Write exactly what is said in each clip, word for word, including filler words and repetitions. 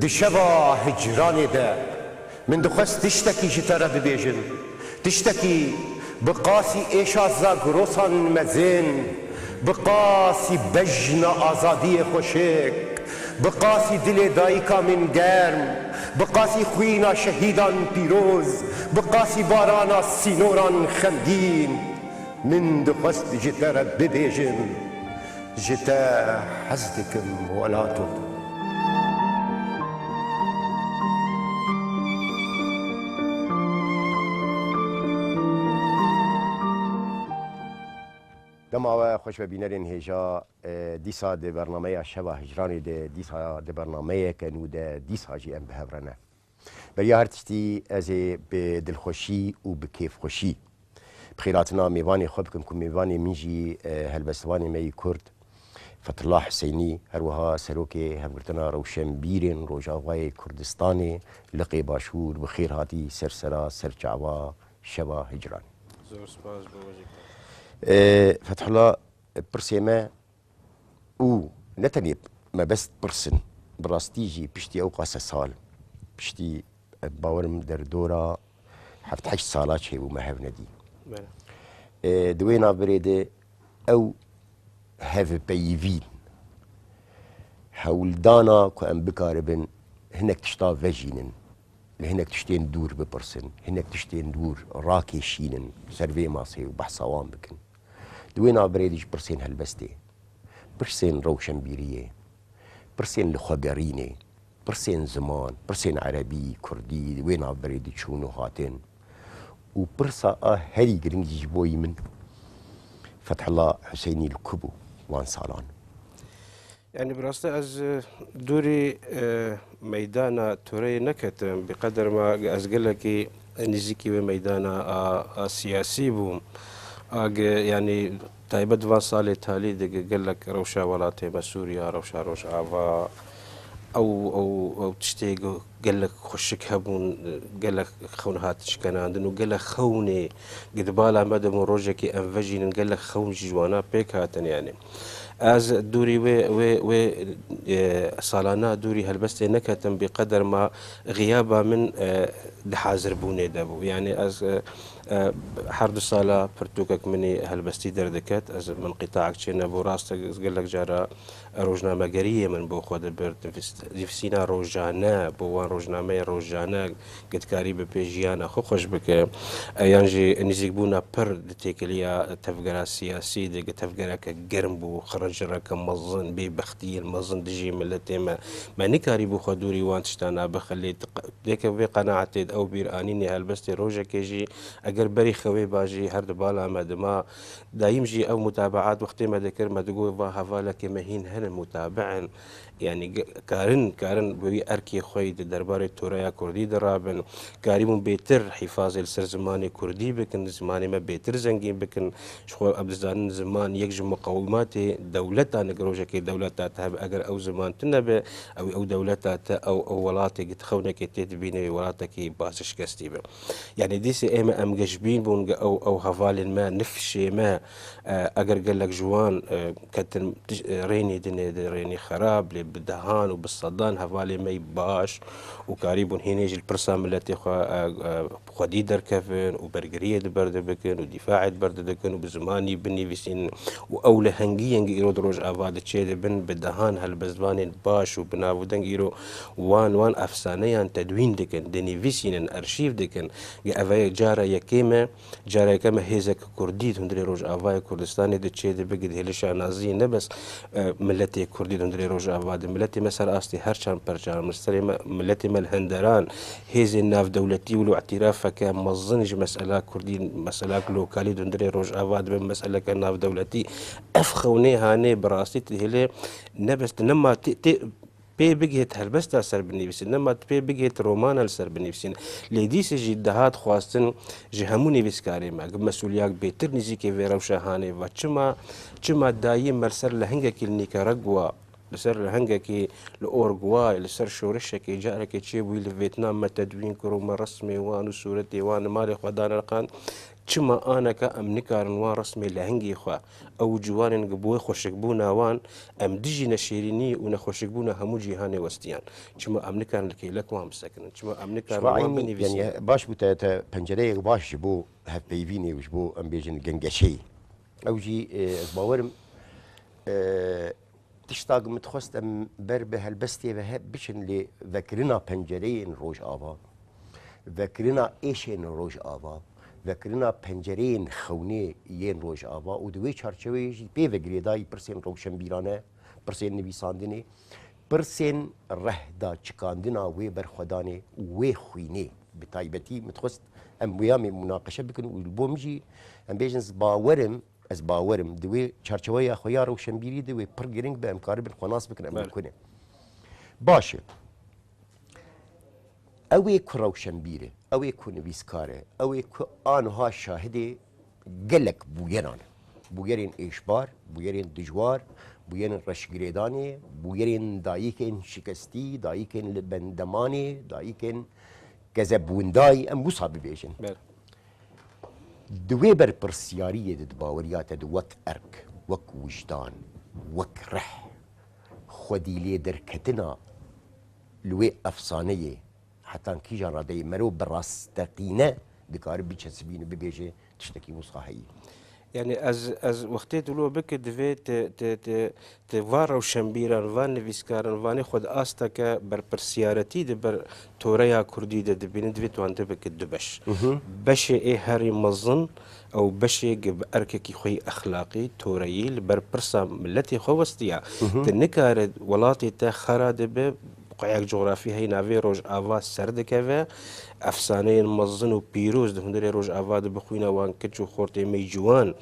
Di şeva hicranê de min dixwest tiştekî ji te re bibêjim. Tiştekî bi qasî êşa zagrosan mezin, bi qasî bejna azadiyê xweşik, bi qasî dilê dayika min germ, bi qasî xwîna şehîdan pîroz, bi qasî barana sînoran xemgîn, min dixwest ji te re bibêjim. Ji te hez dikim welato. Dema we xweş be bînerên hêja, e, dîsa di bernameya Şeva Hicranê de, dîsa di bernameyeke nû de, dîsa jî em bi hev re ne. Beriya her tiştî ez ê bi dilxweşî û bi kêfxweşî bi xêrhatina mêvanê xwe bikim ku mêvanê min jî, e, helbestvanê me yî Kurd, Fethullah Huseynî, her wiha serokê Hevgirtina Rewşenbîrên Rojavayê Kurdistanê, Liqê Başûr, bi xêr hatî ser sera, ser çava Şeva Hicranê. Zor spas bo wezîfê. E, Fethullah, pirsê me û ne tenê mebest pirs in, bi rastî jî piştî ew qase sal, piştî, e, bawerim derdora heft heşt sala çêbû me hev nedî. Bele. E, di wê navberê de ew hevpeyivîn, hewldana ku em bikaribin hinek tişta vejînin, li hinek tiştên dûr bipirsin, hinek tiştên dûr rakêşînin, ser vê masê û behsa wan bikin. Di wê navberê de jî pirsên helbestê, pirsên rewşenbîriyê, pirsên lixwegerînê, pirsên ziman, pirsên erebî, kurdî, di wê navberê de çûn û hatin. Û pirsa a herî giring jî ji bo yî min, Fethullah Huseynî li ku bû wan salan? Yani bi rastî ez, e, dûrî, e, meydana Toreyê neketim. Bi qeder ma ez gelekî nêzîkî wê meydana a, a siyasî bûm. A ge-, yani taybet van salê talî de ge-, gelek rewşa welatê me Sûriya, rewşa Rojava, ew, ew, ew tiştê ge-, gelek xweşik hebûn, gelek xewn hat şikenandin û gelek xewnê ge di bala me de bûn rojekê em vejînin, gelek xewn jî ji wana pêk hatin yani. Ez dûrî wê, wê, wê, e, salana dûrî helbestê neketim, bi qeder ma xiyaba min, e, di hazirbûnê de bû. Yani ez, e, e, her du sala pirtûkek min ê helbestî derdiket. Ez, min qîtaek çênebû. Rast e, ez gelek cara rojnamegeriyê min bo xwe dibir. Nivîs-, nivîsîna rojane, bo wan rojnameyê rojane, ge dikarî bi pê jiyana xwe xweş bike. E, yan jî nêzîkbûna pir di têkiliya tevgera siyasî de, ge tevgereke germ bû, xiricireke mezin, bêbextiyên mezin dijî miletê me. Me nikarîbû xwe dûrî wan tiştana bixilît. Dêke vê qenaetê de ew bîranînê helbestê rojekê jî eger berî xewê ba jî her di bala me dima. Dayîm jî ew mutabaat wextê me dikir, me digot va hevalekê me hîn hene mutabi in. Yani ge-, karin, karin bi wî erkê xwe yî di derbarê toreya kurdî de rabin. Karîbûn bêtir hîfazê li ser zimanê kurdî bikin, zimanê me bêtir zengîn bikin. Ji xwe em dizanin ziman yek ji muqewimatê dewleta ne, rojekê dewleta te hebe, eger ew ziman tune be, ew, ew dewleta te, ew, ew welatê gi xewnekê tê dibîne, wê welatekî baş şikestî be. Yani dîsê ême em geşbîn bûn, ge ew, ew hevalên me, nifşê me, e, eger gelek ji wan, e, ketin tiş-, e, rênî dinê de rênî xerab, lê bi dehan û bi sedan hevalê me yî baş û karîbûn hînê jî li pirsa miletê xwe, e, e, xwedî derkevin û bergiriyê di ber de bikin û dîfaê di ber de dikin û bi zimanî binivîsînin û ew lehengiyên gi îro di Rojava de çê dibin, bi dehan helbestvanên baş û bi nav û deng îro wan, wan efsaneyan tedwîn dikin, dinivîsînin, erşîv dikin. Ge eve cara yekê me, cara yeke me hêzeke kurdî di hundirê Rojavayê Kurdistanê de çê dibe, ge di hêlê şanaziyê ne bes, e, miletê kurdî di hundirê Rojava de, miletê me ser astê her çar perçan, miletê me, miletê me li henderan, hêzên navdewletî wilo îtîrafeke mezin ji mesela kurdî, meselak lokalî di hundirê Rojava dibe meseleke navdewletî. Ev xewnê hanê bi rastî tu dihêlê ne bes tu nema tê, tê pê bigihêt helbesta ser binivîsin, nema tu pê bigihêt romana li ser binivîsin. Lê dîsê jî dihat xwestin ji hemû nivîskarê me, gi mesûliyak bêtir nîzîkê vê rewşa hanê ve. Çima, çima dayî me li ser lehengekî li Nîkaragwa, li ser lehengekî li Orgway, li ser şoreşekê carekê çêbûyî li Vêtnam me tedwîn kir û me resmê wan û sûretê wan li malê xwe dane li qand. Çima aneka em nikarin wan resmê lehengê xwe, ew ciwanên ku bi wê xweşikbûna wan em dijî neşêrînî û nexweşikbûna hemû cîhanê westiyan? Çima em nikarin li kêlek wan bisekinin? Çima em nikarin wan binivîsînin? Baş bû te, te pencereyek baş ji bo hevpeyvînê û ji bo, em bêjin, gengeşeyê. Ew jî, e, ez bawerim, e, tişta ku min dixwest em ber bi helbestê ve he biçin, lê vekirina pencereyên Rojava, vekirina êşên Rojava, vekirina pencereyên xewnê yên Rojava û di wê çarçeweyê jî pê ve girêdayî pirsên rewşenbîrane, pirsên nivîsandinê, pirsên rehda çikandina wê berxwedanê û wê xwînê bi taybetî min dixwest em wêya mê munaqeşe bikin û li bo min jî, em bêjin, ez bawer im, ez bawer im di wê çarçeweya xwe ya rewşenbîrî de wê pir giring be, em karibin xwe nas bikin, em li ku ne. Baş e. Ew ê ku rewşenbîr e, ew ê ku nivîskar e, ew ê ku aniha şahidê gelek bûyeran e. Bûyerên êşbar, bûyerên dijwar, bûyerên reşgirêdanê, bûyerên dayikên şikestî, dayikên li bendemanê, dayikên kezebwindayî, em wisa bibêjin. Belê. Di wê berpirsiyariyê de, di baweriya te de wek erk, wek wijdan, wek rih, xwedî lê derketina li wê efsaneyê hetan kîjan radeyê merov bi rasteqîne dikare biçesivîne, bibêje tiştekî wisa heyî? Yani ez, ez wextê tu lo bike divê te, te, te, te van rewşenbîran, van nivîskaran, vanê xwe di asteke berpirsiyaretî di ber toreya kurdî de dibînin, divê tu wan dibike du beş. Beşê ê herî mezin ew beşê ge bi erkekî xwe yî exlaqî, toreyî, li ber pirsa miletê xwe westiya. Tu nikare welatê te xera dibe, Qayek cografî heyî navê Rojava ser dikeve, efsaneyên mezin û pîroz di hundirê Rojava de bi xwîna wan kiç û xortê me yî ciwan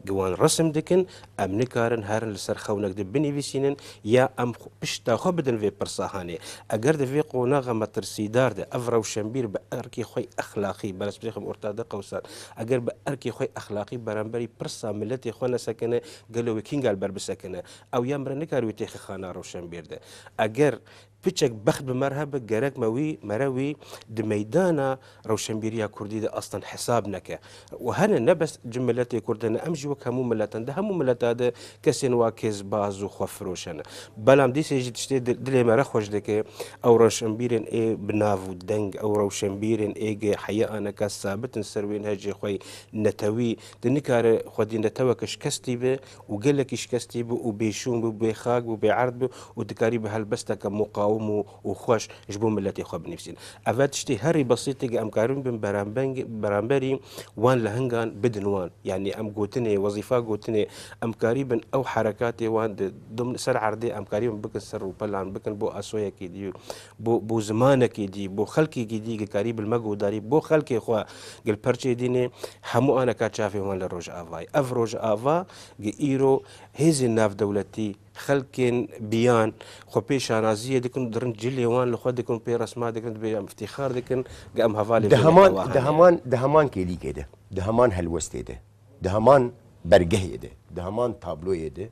gi wan resim dikin, em nikarin herin li ser xewnek de binivîsînin ya em xwe, pişta xwe bidin vê pirsa hanê. Eger di vê qonaxa metirsîdar de ev rewşenbîr bi erkê xwe yî exlaqî, beresbirêxim orta de qewsan, eger bi erkê xwe yî exlaqî beramberî pirsa miletê xwe nesekine, gelo wê kînga li ber bisekine? Ew ya mire nikare wê têxe xana rewşenbîr de. Eger piçek bext bi me re hebe, gerek me wî, mere wî di meydana rewşenbîriya kurdî de aslan hesab neke. Û hene ne bes ji miletê kurd hene, em jî wek hemû miletan, di hemû mileta de kesên wa kêzbaz û xwefiroş hene. Belam dîsê jî tiştê di-, dilê me re xweş dike, ew rewşenbîrên ê bi nav û deng, ew rewşenbîrên ê ge heye aneka sabit in ser wê hejê xwe yî netewî, di nikare xwedî neteweke şikestî be, û gelekî şikestî bû û bêşûn bû, bêxak bû, bêerd bû û dikarî bi helbesteke muqawim û, û xweş ji bo miletê xwe binivîsîn. Eve tiştê herî besîtê ge em karibin bin beramberî, beramberî wan lehingan bidin wan. Yanî em gotinê, wezîfa gotinê, em karîbin ew herekatê wan di dim-, ser erdê em karîbin bikin ser rûpelan, bikin bo asoyekê dî, bo, bo zimanekê dî, bo xelkekî dî, ge karî bi me guhdarî, bo xelkê xwe gil perçê dînê, hemû aneka çavê wan li Rojavayê. Ev Rojava gi îro hêzên navdewletî, xelkên biyan xwe pê şanaziyê dikin û dirin cilê wan li xwe dikin û pê resma dikin, dibê em îftîxar dikin, gi em hevalê Di vê heman, netewa di hene. Heman, di heman kêlîkê de, di heman helwestê de, di heman bergehê de, di heman tabloyê de,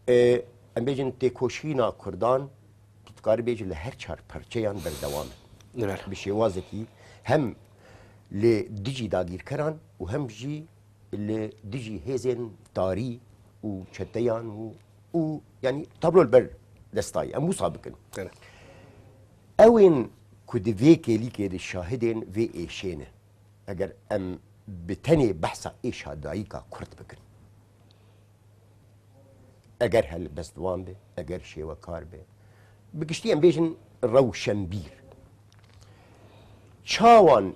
e, em bêjin têkoşîna Kurdan, tu dikarî bêjî li her çar perçeyan berdewam in. Bi şêwazekî hem li dijî dagîrkeran û hem jî li dijî hêzên tarî û çeteyan û, û, yanî tablo li ber destayî. Em wisa bikin. Ewên ku di vê kêlîkê de şahidên vê êşê ne, eger em bi tenê behsa êşa dayika kurd bikin, eger helbestvan be, eger şêwekar be, bi giştî em bêjin rewşenbîr, çawan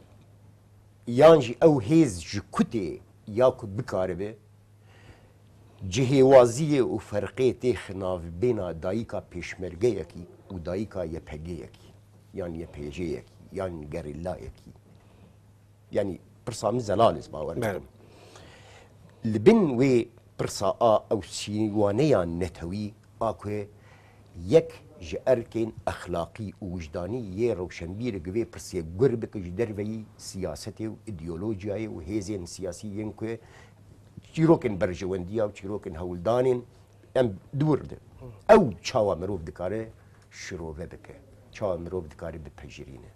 yan jî ew hêz ji ku tê ya ku bikaribe cihêwaziyê û ferqê têxe navbêna dayika pêşmergeyekî û dayika YPG'yekî, yan YPJ'yekî, yan gerîlayekî. Yanî pirsa min zelal e, ez bawer dikim. Li bin wê pirsa a ew sîwaneya netewî a ku yek ji erkên exlaqî û wijdanî yê rewşenbîrê gi vê pirsê gur bike ji derveyî siyasetê û îdeolojiyayê û hêzên siyasî yên ku çîrokên berjewendiya û çîrokên hewldanên em dûr de. Ew çawa mirov dikare şirove bike? Çawa mirov dikare bipejirîne?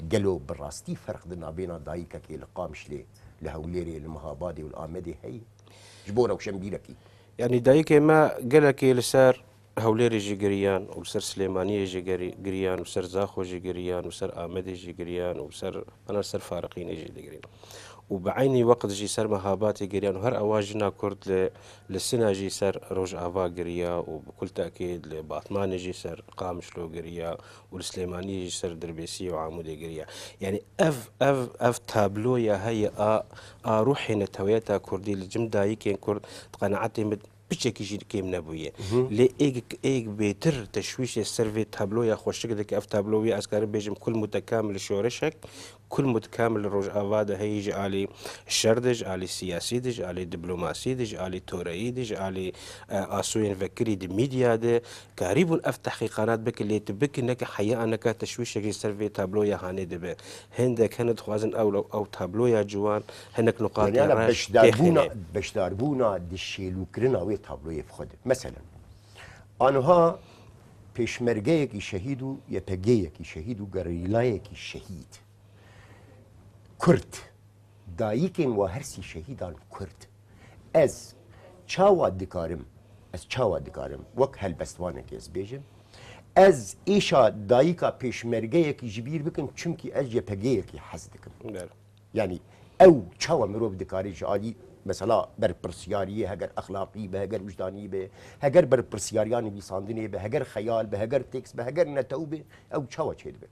Gelo bi rastî ferq di navbêna dayikekê li Qamişlê Li Hewlêrê, li Mehabadê û li Amedê heye? Ji bo rewşenbîrekî. Yanî dayikê me gelekî li ser Hewlêrê jî giriyan û li ser Silêmaniyê jî geri-, giriyan û ser Zaxo jî giriyan û ser Amedê jî giriyan û ser, ana ser Fariqînê jî digiriyan. Û bi eynî weqt jî ser Mehabatê giriyan û her ewa jina Kurd li, li Sina jî ser Rojava giriya û bi kul tekîd li Batmanê jî ser Qamişlo giriya û li Silêmaniyê jî ser Dirbêsiyê û Amûdê giriya. Yanî ev, ev, ev tabloya heye a, a ruhê neteweyeta Kurdî li cem dayikên Kurd di qenaetê min piçekî jî kêm nebûye. Lê êk, êk bêtir teşwîşê ser vê tabloya xweşik dike, ev tablo wî ez karim bêjim kul mutekamil şoreşek, kul mutekamil li Rojava de heye, ji alî şer de, ji alî siyasî de, ji alî diplomasî de, ji alî toreyî de, ji alî, e, asoyên vekirî di medya de. Karîbûn ev tehqîqanat bikin, lê tu bikin neke heya neke teşwîşek jî ser vê tabloya hanê dibe. Hindek hene dixwazin ew, ew tabloya ciwan hinek nuqatê Yanî reş beşdarbûna, têxîne. Beşdarbûna di şêlûkirina wê tabloyê bi xwe de. Meselen, aniha pêşmergeyekî şehîd û Y P G'yekî şehîd û gerîlayekî şehîd. Kurd. Dayikên wa her sî şehîdan Kurd. Ez çawa dikarim, ez çawa dikarim wek helbestvanekê ez bêjim, ez êşa dayika pêşmergeyekî ji bîr bikim, çimkî ez Y P G'yekî hez dikim. Ber. Yanî ew çawa mirov dikare ji alî mesela berpirsiyariyê, heger exlaqî be, heger wijdanî be, heger berpirsiyariya nivîsandinê be, heger xeyal be, heger têks be, heger netew be, ew çawa çêdibe?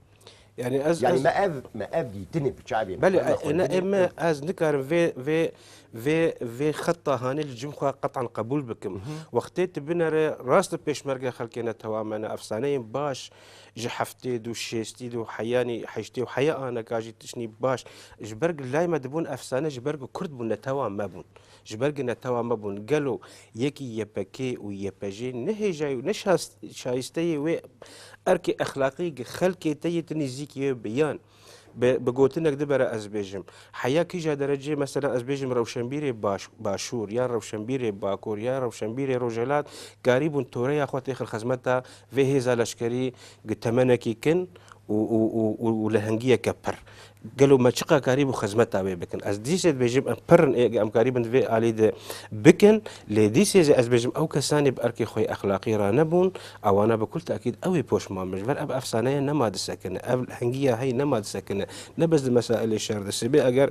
Yanî ez, Yanî ez me ev, me ev dîtinê bi çavê Belê, me, me e, ne, xwendinê e, me, ev ez nikarim vê, vê, vê, vê xeta hanê li cim xwe qet'an qebûl bikim. Wextê tu binere, rast e pêşmerge xelkê netewa me ne, efsaneyên baş ji heftê û şêstî û heyanî heştê û heya aneka jî tiştî baş. Ji ber ku lay me dibûn efsane, ji ber ku Kurd bûn, netewa me bûn. Ji ber ku netewa me bûn. Gelo yekî Y P G û Y P G ne hêjayî û ne şas-, şayisteyê wê erkê exlaqî gi xelkê te yê tu nêzîkî wê bi yan bi, bi gotinek dibere ez bêjim. Heya kîja derecê, mesela ez bêjim rewşenbîrê baş-, başûr, yan rewşenbîrê bakur, yan rewşenbîrê rojhilat, karîbûn toreya xwe têxin xizmeta vê hêza leşkerî gi temenekî kin û, û, û, û, û lehengiyeke pir. Gelo me çiqa karîbû xizmeta wê bikin? Ez dîsê dibêjim em pir in, ê, em karîbin di vê alî de bikin, lê dîsê jî ez bêjim ew kesanê bi erkê xwe yê exlaqî ranebûn, ewana bi kul tekîd ew ê poşman bin. Ji ber ev efsaneya nema disekine, ev hengiya hey nema disekine. Ne bes di mesailê şer de, sibê eger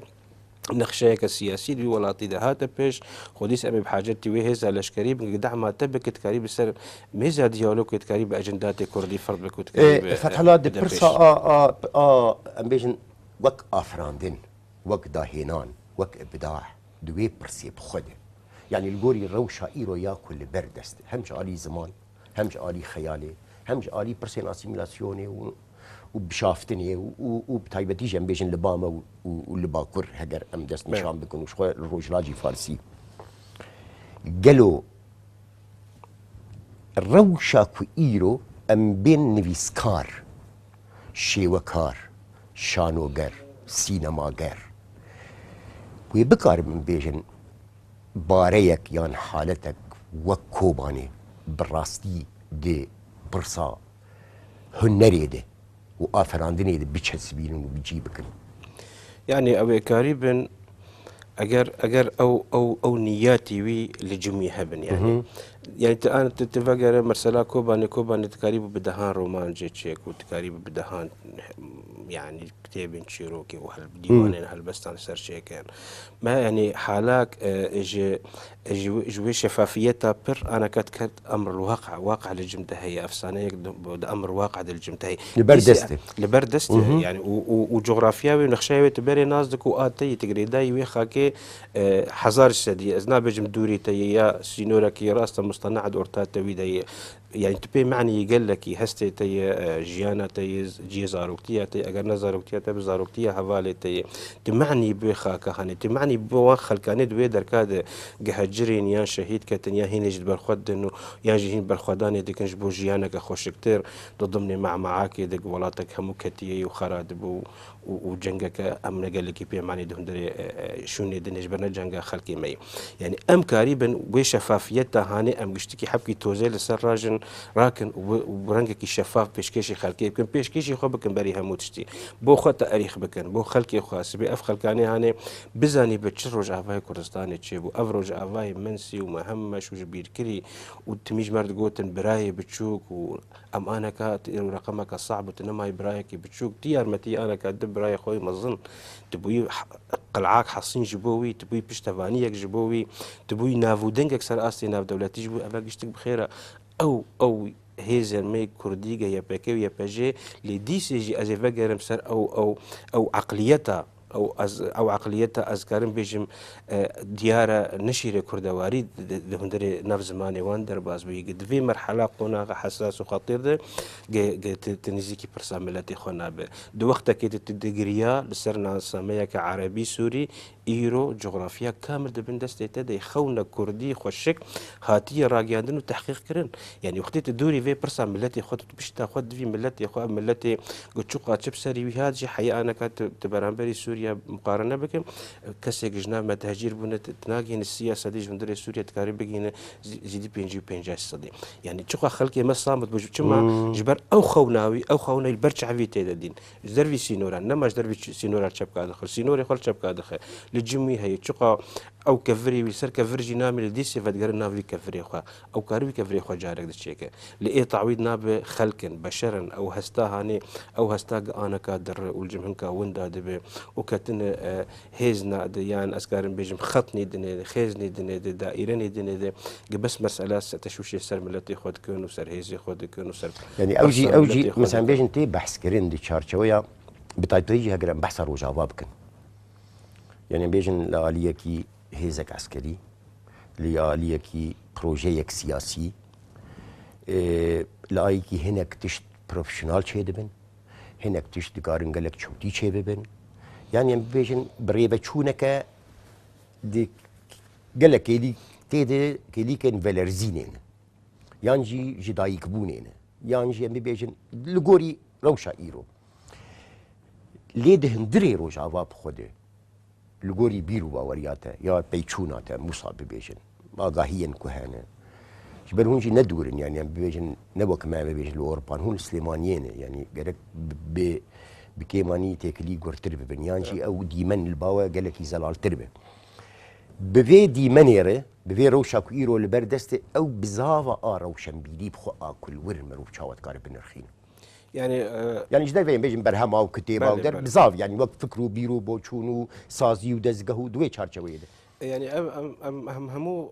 nexşeyeke siyasî di wî welatî de hate pêş, xwedîs em ê bi hacetî wê hêza leşkerî bin, dehma te bike, dikarî bi ser mêza diyalogê, dikarî bi ecindatê kurdî ferd bike û dikarî Ê, bi, Fethela, di bide pirsa pêş. a, a, a, em bêjin wek afirandin, wek dahênan, wek îbda, di wê pirsê bi xwe de. Yanî li gorî rewşa îro ya ku li ber dest e, hem ji alî ziman, hem ji alî xeyalê, hem ji alî pirsên asîmîlasyonê û, û bişaftinê û, û, û bi taybetî jî em bêjin li ba me û, û, û li Bakur heger em dest Be. nîşan bikin û ji xwe li Rojhilat jî Farsî. Gelo rewşa ku îro em bên nivîskar, şêwekar, şanoger, sînemager, wê bikarin bibêjin, bareyek yan haletek wek Kobanê bi rastî di pirsa hunerê de û aferandinê de biçesibînin û bi cî bikin. Yanî ew ê karî bin, eger, eger ew, ew, ew niyatî wî li cim wî hebin, yanî. Hı hı. Yanî tu an, tu, tu vegere mesela Kobanê, Kobanê dikarî bi dehan romancê çêk û dikarî bi dehan, yanî kitêbên çîrokê û hel-, Hı. dîwanên helbestan ser çêkin. Me, yanî, halak, e, ji, ji, ji wê şefafiyeta pir anaka diket emr waqe, waqe li cim de heye, efsaneyek di, di emr waqe de li cim de heye. Li ber Dîsê dest e. Li ber dest e, Hı hı. yanî, û, û, û coğrafya wê, nexşeya wê tu berê nas dik û a te yê, tu girêdayî wê xakê, e, hezar sedî, ez nabêjim dûrî te yê ya sînorekî rast e, mustena'd orta te wî de yê. Yanî tu pê manî gelekî hestê te ye, e, jiyana te ye, cihê zaroktiya te ye, eger ne zaroktiya te, bi zaroktiya hevalê te ye. Tu manî bi xaka hanê, tu manî bi wan xelkanê di wê derka de gihecirîn yan şehîd ketin yan hînê jî di ber xwe didin û yan jî hîn berxwedanê dikin ji bo jiyaneke xweşiktir di dimnê mehmehakê de, welatek hemû ketiyê û xera dibû û, û cengeke em ne gelekî pêmanî di hundirê, e, e, şûnê din ji ber ne cenga xelkê me yî. Yanî em karîbin wê şefafiyeta hanê em giştikî hebkî tozê li ser rajin rakin û bi, û bi rengekî şefaf pêşkêşî xelkê bikin, pêşkêşî xwe bikin berî hemû tiştî. Bo xwe te erîx bikin, bo xelkê xwe, sibê ev xelkanê hanê bizanî bi çi Rojavayê Kurdistanê çêbû. Ev Rojavayê min sî û me hemmeş û ji bîrkirî û timî ji me re digotin birayê biçûk û Em aneka tu îro reqemeke sax bû, tu nemayî birayekî biçûk, tu yarmetî aneka di birayê xwe yî mezin. Tu bûyî h-, qilak hesîn ji bo wî, tu bûyî piştevaniyek ji bo wî, tu bûyî nav û dengek ser astê navdewletî ji bo eve giştik bi xêr e. Ew, ew hêzên me kurdî ge Y P G û Y P J, lê dîsê jî ez ê vegerim ser ew, ew, ew eqliyeta Ew ez, ew eqliyeta ez karim bêjim, e, diyar e, neşîre kurdewarî di, di, di hundirê nav zimanê wan derbas bûyî. Di vê merhela qonaxa hesas û xetîr de ge, ge ti, ti nêzîkî pirsa miletê xwe nabe. Di wextekê de tu digiriya li ser nasnameyeke erebî sûrî, îro cografya kamil di bin destê te de ye. Xewna kurdî xweşik hatiye ragihandin û tehqîq kirin. Yanî wextê tu dûrî vê pirsa miletê xwe, tu pişta xwe divî miletê xwe, ev miletê ku çiqa çi bi serî wî hat jî heye aneka tu, tu beramberî Sûriye muqarene bikin. Kesek ji nav me tehcîr bûne, tu, tu nagihîne sî sedî ji hundirê Sûriye dikarî bigihîne zî-, zîdî pêncî û pênc sedî. Yanî çiqa xelkê me samit bû, çima? Hmm. Ji ber ew xewna wî, ew xewna li ber çavî tê de dîn. Ji dervî sînoran, nema ji dervî çi-, sînoran çepka dixe. Sînorê xwe li çepka dixe. Li cim wî heye. Çiqa ew kevirê wî li ser kevir jî namî li dîsê vedigerin nav vî kevirê xwe. Ew kar wî kevirê xwe carek diçêke. Li ê tawîd nabe xelkin, beşerin, ew hesta hanê, ew hesta gi aneka dirre û li cim hinka winda dibe û ketine, e, hêzna di, yan ez karim bêjim xetnî dinê di, xêznî dinê di, daîrenî dinê di, gi bes mesele se-, teşwîşê ser miletê xwe dikin û ser hêzê xwe dikin û ser Yanî ew jî, pirsa ew jî, miletê xwe mesela dikin. Bêjin tê behs kirin di çarçeweya, bi taybetî jî heger em behsa Rojava bikin. Yanî bêjin li aliyekî hêzek eskerî, li aliyekî projeyek siyasî, e, li aliyekî hinek tişt profesyonel çêdibin, hinek tişt dikarin gelek çewtî çêbibin. Yanî em bibêjin bi rêveçûneke di gelek kêlî-, tê de kêlîkên velerzînê ne. Yan jî ji dayikbûnê ne. Yan jî em bibêjin li gorî rewşa îro. Lê di hundirê Rojava bi xwe de, li gorî bîr û baweriya te, ya peyçûna te, em wisa bibêjin, agahiyên ku hene, ji ber hûn jî ne dûr in, yanî em bibêjin, ne wek me em bibêjin li Ewropan, hûn li Silêmaniyê ne, yanî gerek bi, bi, bi kêmanî têkilî gurtir bibin, yan jî ew dîmen li ba we gelekî zelaltir be. Bi vê dîmenê re, bi vê rewşa ku îro li ber dest e, ew bizava a rewşenbîrî bi xwe a ku li wir mirov çawa dikare binirxîne. Yani, e, Yani ji derveyên bêjin berhema û kitêba û Belê, der belê. bizav, yani wek fikr û bîr û boçûn û sazî û dezgeh û di wê çarçeweyê de. E, yani ev, em, em, em hemû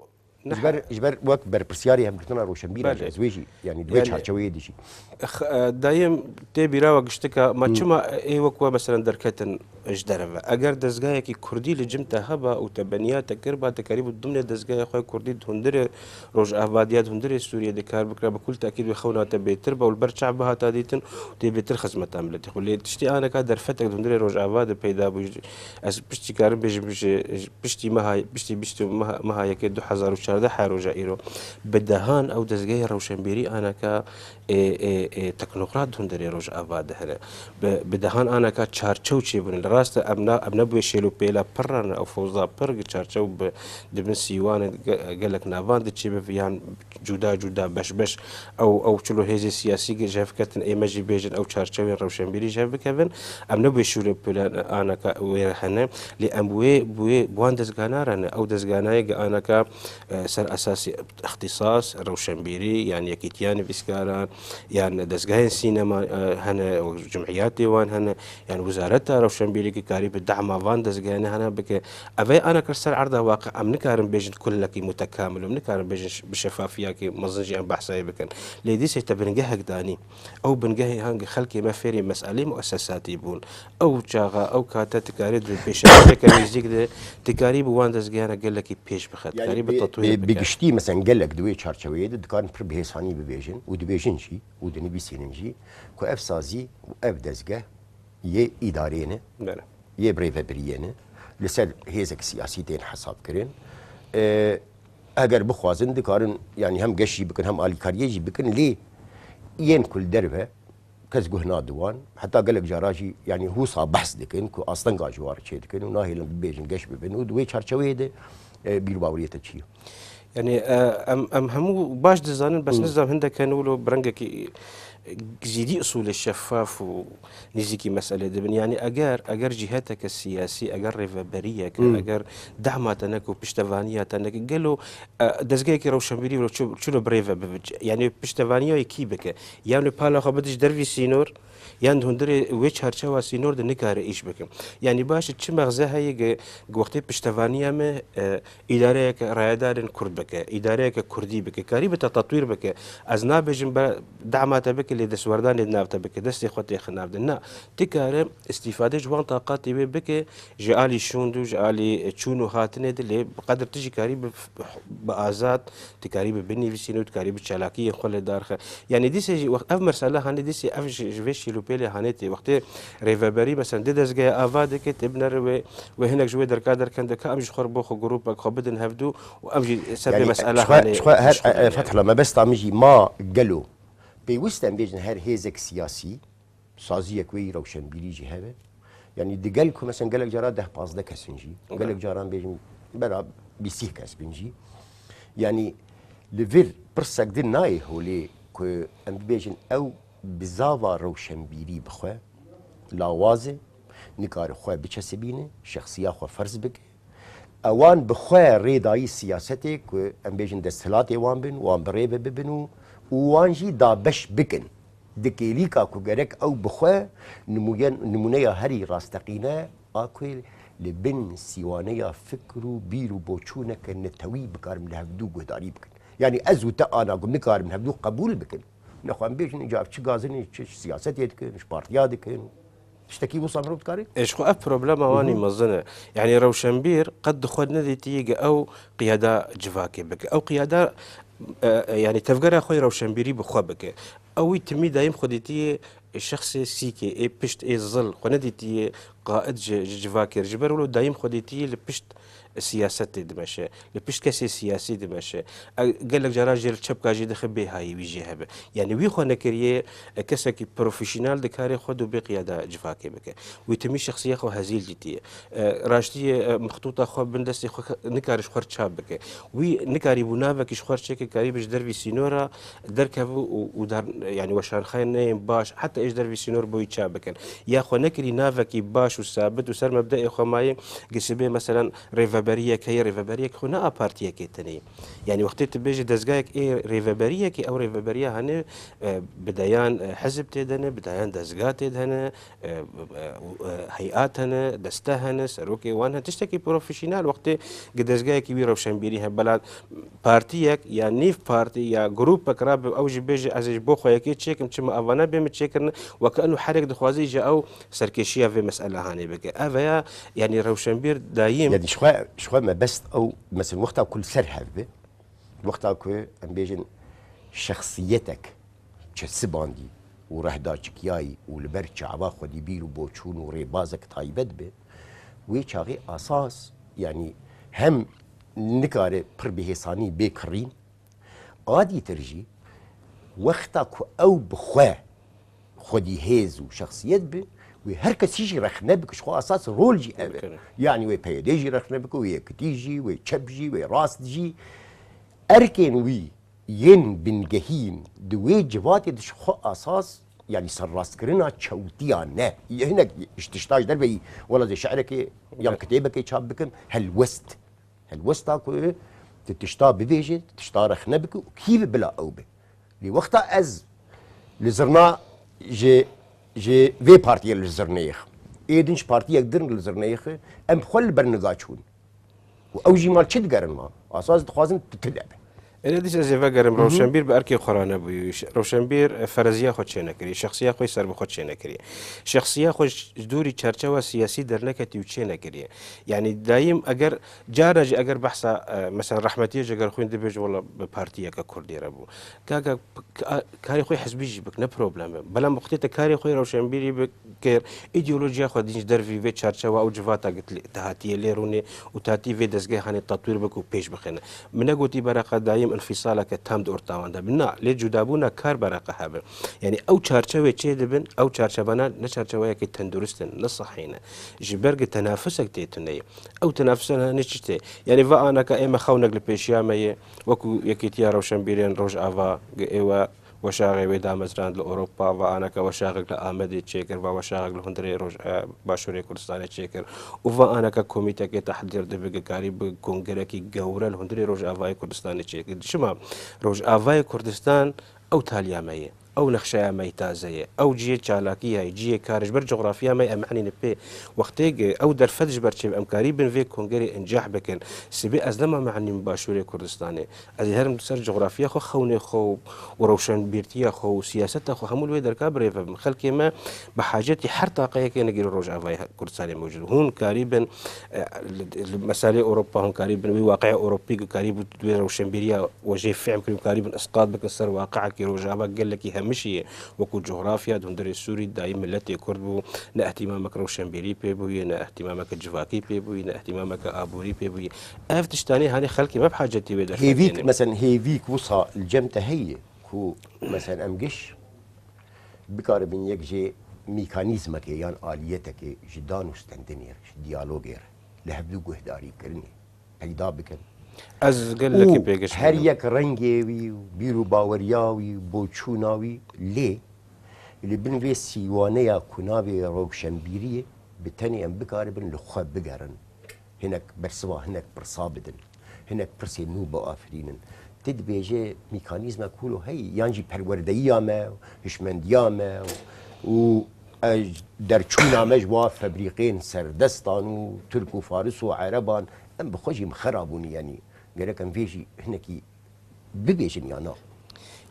Ji ber, ji ber wek berpirsiyarê hevgirtina roşenbîran jî Belê. ez wê jî, yani di wê Yani, çarçeweyê de jî. X-, e, dayêm tê bîra we giştika, ma Hmm. çima ê wek we meselen derketin ji derve? Eger dezgahekî kurdî li cim te heba û te beniya te kiriba, te kerîbû dimnê dezgehê xwe kurdî di hundirê Rojava diya di hundirê Sûriyê de kar bikira, bi kul tekîd wê xewna te bêtir be û li ber çav bihata dîtin û tê bêtir xizmeta miletê xwe. Lê tiştî aneka derfetek di hundirê Rojava de peyda bû. Ez piştî karim bêjim, ji, ji piştî meha, piştî bîst û meha, meha yekê du hezar û çardeh her roja îro bi dehan ew dezgehê rewşenbîrî aneka ê, ê, ê, teknokrat di hundirê Rojava de hene. Bi, bi dehan aneka çarçew çêbûne. Li rast e, em na, em ne bi wê şêl û pêla pir re ne, ew fewza pir gi çarçew bi, di bin sîwan e, ge-, gelek navan diçê bi yan cuda cuda, beş beş, ew, ew çilo hêzê siyasî ji hev ketin, ê me jî bêjin ew çarçewên rewşenbîrî ji hev bikevin. Em ne bi wê şêl û pêla aneka wê re hene. Lê em bi wê, bi wê, bi wan dezgana re ne. Ew dezganayê gi aneka, e, ser esasî îxtîsas, rewşenbîrî, yan yekîtiya nivîskaran, yan dezgehên sînema, e, hene, cimiyatê wan hene, yan wizareta rewşenbîrî ki karî bi dema van dezgehane hene bike. Ev ê aneka ser erda waqi em nikarin bêjin kulekî mutekamil, em nikarin bêjin ş-, bi şefafiyakî mezin jî em behsayê bikin. Lê dîsê te bingehek danî. Ew bingehê hangi xelkê me fêrî meselê muesesatî bûn. Ew çaxa, ew kate dikarî di pêşerojeke nêzîk de dikarî bi wan dezgehane gelekî pêş bixe, Yani dikarî bi bi, tetwîr bi, bi bike. giştî, mesela gelek di wê çarçeweyê de dikarin pir bi hêsanî bibêjin û dibêjin jî û dinivîsînin jî ku ev sazî û ev dezgeh yê îdareyê ne, Belê. yê birêvebiriyê ne, li ser hêzek siyasî tên hesab kirin. E, eger bixwazin dikarin, yani hem geş jî bikin, hem alîkariyê jî bikin, lê yên ku li derve kes guh nade wan. Heta gelek cara jî, yanî, hûsa behs dikin ku astenga ji wan re çê dikin û nahêlin bibêjin geş bibin û di wê çarçeweyê de, e, bîr û baweriyê te çi ye? Yanî, e, em, em hemû baş dizanin, bes Hmm. nizam hindek hene wilo bi rengekî, e, zîdî usulê şeffaf û nîzîkî meselê dibin. Yanî eger, eger cîheteke siyasî, eger rêveberiyeke, Hmm. eger dema te neke û piştevaniya te neke, gelo, e, dezgehekî rewşenbîrî wilo çi, çilo bi rê ve bibe? Yanî piştevaniya wê kî bike? Yanî pala xwe bide ji dervî sînor, yan di hundirê wê çarçewa sînor de nikare îş bike. Yanî baş e, çi mexze heye ge, ge wextê piştevaniya me, e, îdareyeke rayedarên kurd bike, îdareyeke kurdî bike, karî bite tetwîr bike. Ez nabêjim be dema te bike, lê destwerdanê di nav te bike, destê xwe têxe nav de. Na, ti kare îstîfade ji wan taqatê wê bike, ji alî şûnd û ji alî çûn û hatinê de, lê bi qedir tu jî karî bi, bi azad, tu karî bi binivîsînî û tu karî bi çalakiyên xwe li dar xe. Yanî dîsê jî wext ev mersela hane, dîsê ev ji, ji vê şîlûpêlê hane tê. Wextê rêveberî, mesela, di dezgeya ava dike, tê binere wê, wê hinek ji wê derka derkende ka em jî xwe bo xwe grûpek xwe bidin hevdû û em jî ser vê Yanî, mesela ji xwe, hane ji xwe her, ji xwe e, hane. Fethullah, mebesta min jî ma gelo pêwist em bêjin her hêzek siyasî, saziyek wê yî rewşenbîrî jî hebe. Yanî di gel ku, mesela, gelek cara deh pazdeh kes in jî, Ok. gelek caran bêjin bera bîst kes bin jî. Yanî li vir pirsek din nayê holê ku em bibêjin ew bizava rewşenbîrî bi xwe lawaz e, nikare xwe biçesibîne, şexsiya xwe ferz bike. Ewan bi xwe rê dayî siyasetê ku em bêjin desthilatê wan bin, wan bi rê ve bibin û, û wan jî dabeş bikin. Di kêlîka ku gerek ew bi xwe nimûyen-, nimûneya herî rasteqîne a ku li bin sîwaneya fikr û bîr û boçûneke netewî bikarin li hevdû guhdarî bikin. Yanî ez û te ana ku nikarin hevdû qebûl bikin. Nexwe em bêjin, îca ev çi gazinê, çi siyasetê dikin, ji partiya dikin. Tiştekî wisa mirov dikare? E, ji xwe ev problema wan Hı hı. mezin e. Yanî rewşenbîr qet di xwe nedîtiye ge ew qiyada civakê bike. Ew qiyada, e, e, yanî tevgera xwe yê rewşenbîrî bi xwe bike. Ew wî timî dayîm xwe dîtiye şexsê sîkê, ê pişt, ê zil, xwe nedîtiye qaid ji, ji civakê re. Ji ber wilo dayîm xwe dîtiye li pişt siyasetê dimeşe, li pişt kesê siyasî dimeşe. E, gelek cara jê li çepka jî dixe bê hayî wî jê hebe. Yanî wî xwe nekiriye, e, kesekî profesyonel di karê xwe de bê qiyada civakê bike. Wî timî şexsiya xwe hezîl dîtiye. E, raştiyê, e, mixtûta xwe bin destê xwe ke-, nikare ji xwe re çap bike. Wî nikarîbû navekî ji xwe re çêke, karîbe ji dervî sînora derkeve û, û dar, yanî weşanxaneyên baş, heta ê ji dervî sînor bo wî çap bikin. Ya xwe nekirî navekî baş û sabit û ser mebdeê xwe maye, gi sibê, meselen, rêveberiyek heye, rêveberiyek xwe ne a partiyekê tenê. Yanî wextê tu bêjî dezgayek ê rêveberiyekê, ew rêveberiya hene, e, bi deyan, e, hizb tê de ne, bi deyan dezga tê de ne, e, e, e, heyat hene, deste hene, serokê wan hene, tiştekî profesyonel, wextê gi dezgayekî wî rewşenbîrî hebe. Bela partiyek ya nîv partî ya grûpek rabe ew jî bêje, ez ê ji bo xwe yekê çêkim, çima evana bê min çêkirin, weke eno herêk dixwaze îca ew serkêşiya vê mesela hanê bike. Ev ya, yanî rewşenbîr dayîm. Yanî ji xwe, ji xwe mebest ew, mesela wexta ku li ser hev be, wexta ku em bêjin şexsiyetek çesibandî û rehdaçikiyayî û li ber çava xwedî bîr û boçûn û rêbazek taybet be, wê çaxê asas, yanî hem nikare pir bi hêsanî bê kirîn, a dîtir jî wexta ku ew bi xwe xwedî hêz û şexsiyet bi, wê her kesî jî rexne bike, ji xwe asas rol jî ev e. Bikene. Yanî wê P Y D jî rexne bike, wê Yekitî jî, wê çep jî, wê rast jî. Erkên wî yên bingehîn di wê civatê de ji xwe asas, yanî serrastkirina çewtiya ne. Hinek ji tişta ji derve yî, wela zê şi'rekê yan Bikene. kitêbekê çap bikim, helwest. Helwesta ku tu tişta bibêjî, tu tişta rexne bikî û kî bi bila ew be. Lê wexta ez li zirna ji, ji vê partiyê li zirneyê xim, ê din ji partiyek din li zirneyê xim, em bi xwe li ber niga çûn. Û ew jî mal çi digerin ma? Asas dixwazin tu tune be. Êne dîs ez ê vegerim, Hı hı. Rewşenbîr bi erkê xwe re nebûyî. Ş-, Rewşenbîr, e, fereziya xwe çênekirî, şexsiya xwe ser bi xwe çênekirî. Şexsiya xwe ji, ji dûrî çerçewa siyasî derneketî û çênekirî. Yanî dayîm eger, cara jî eger behsa, e, mesela rehmetiyê Cegerxwîn dibêje, wela bi partiyeke kurdî re bû. Kaka, k-, a-, karê xwe hizbî jî bik, ne problem e. Belam wextê te karê xwe rewşenbîrî bikir, îdeolojiya xwe dîn ji dervî vê çarçewa û civata gitlî-, te hatiye lê rûnê û te hatî vê dezgehê hanê tetwîr bik û pêş bixêne. Min negotî bereqa dayîm Înfîsaleke tam di orta wan de be. Na, lê cudabûna kar bereqe hebe. Yanî ew çarçewê çê dibin, ew çarçebana ne çarçeweyekê tendurist in, ne sehî ne. Ji ber ku tenafusek tê tune ye. Ew tenafusana ne çi tê? Yanî va aneka ême xewnek li pêşiya me ye, wekû Yekîtiya Rewşenbîrên Rojava, êwe weşaxê wê damezrand li Ewropa, va aneka weşaxek li Amedê çêkir, va weşaxek li hundirê roj-, e, Başûrê Kurdistanê çêkir û va aneka komîtekê tehdîr dibe ku karî bi kongerekî gewre li hundirê Rojavayê Kurdistanê çêkir. Çima? Rojavayê Kurdistan ew taliya me ye. Ew nexşeya me yê taze ye. Ew cihê çalakî ye, cihê kar e. Ji ber coxrafiya me em enîne pê. Wextê ku ew derfet ji ber çêbe, em karî bin vê kongerê encah bikin. Sibê ez nema menîm Başûrê Kurdistanê. Ez ê herim ser coxrafiya xwe, xewnê xwe û rewşenbîrtiya xwe û siyaseta xwe hemû li wê derka birêve bim. Xelkê me bi hacetî her taqeyekê negîrî Rojavayê Kurdistanê mewcûd. Hûn karî bin, e, li, li meselê Ewropa, hûn karî bin wî waqiya Ewropî ku karî bû wê rewşenbîriya we jê fehm kirin, karî bin isqat bikin ser waqiekî Rojava gelekî hemişî ye. Wekû coxrafiya di hundirê Sûrî dayî miletê Kurd bû, ne ihtimamek rewşenbîrî pê bûye, ne ihtimamek civakî pê bûye, ne ihtimamek aborî pê bûye. Ev tiştanê hanê xelkê me bi hacetî wê derfetê Hêvîk, ne. Mesen hêvîk wisa li cem te heye ku mesen em giş bikaribin yek jê mîkanîzmekê yan aliyetekê ji danûstendinê re, ji diyalogê re, li hevdû guhdarî kirinê peyda bikin. Ez gelekî Û pêgiş her bûm. Yek rengê wî û bîr û baweriya wî û boçûna wî lê li bin vê sîwaneya ku navê rewşenbîriyê bi tenê em bikaribin li xwe bigerin. Hinek bersiva hinek pirsa bidin. Hinek pirsên nû biafirînin. Ti dibêje mîkanîzmek hûlo heyî, yan jî perwerdeyiya me, hişmendiya me û, e, derçûna me ji wa febrîqên serdestan û Tirk û Faris û Ereban, em bi xwe jî mixera bûn, yanî gerek em vê jî hinekî bibêjin ya na?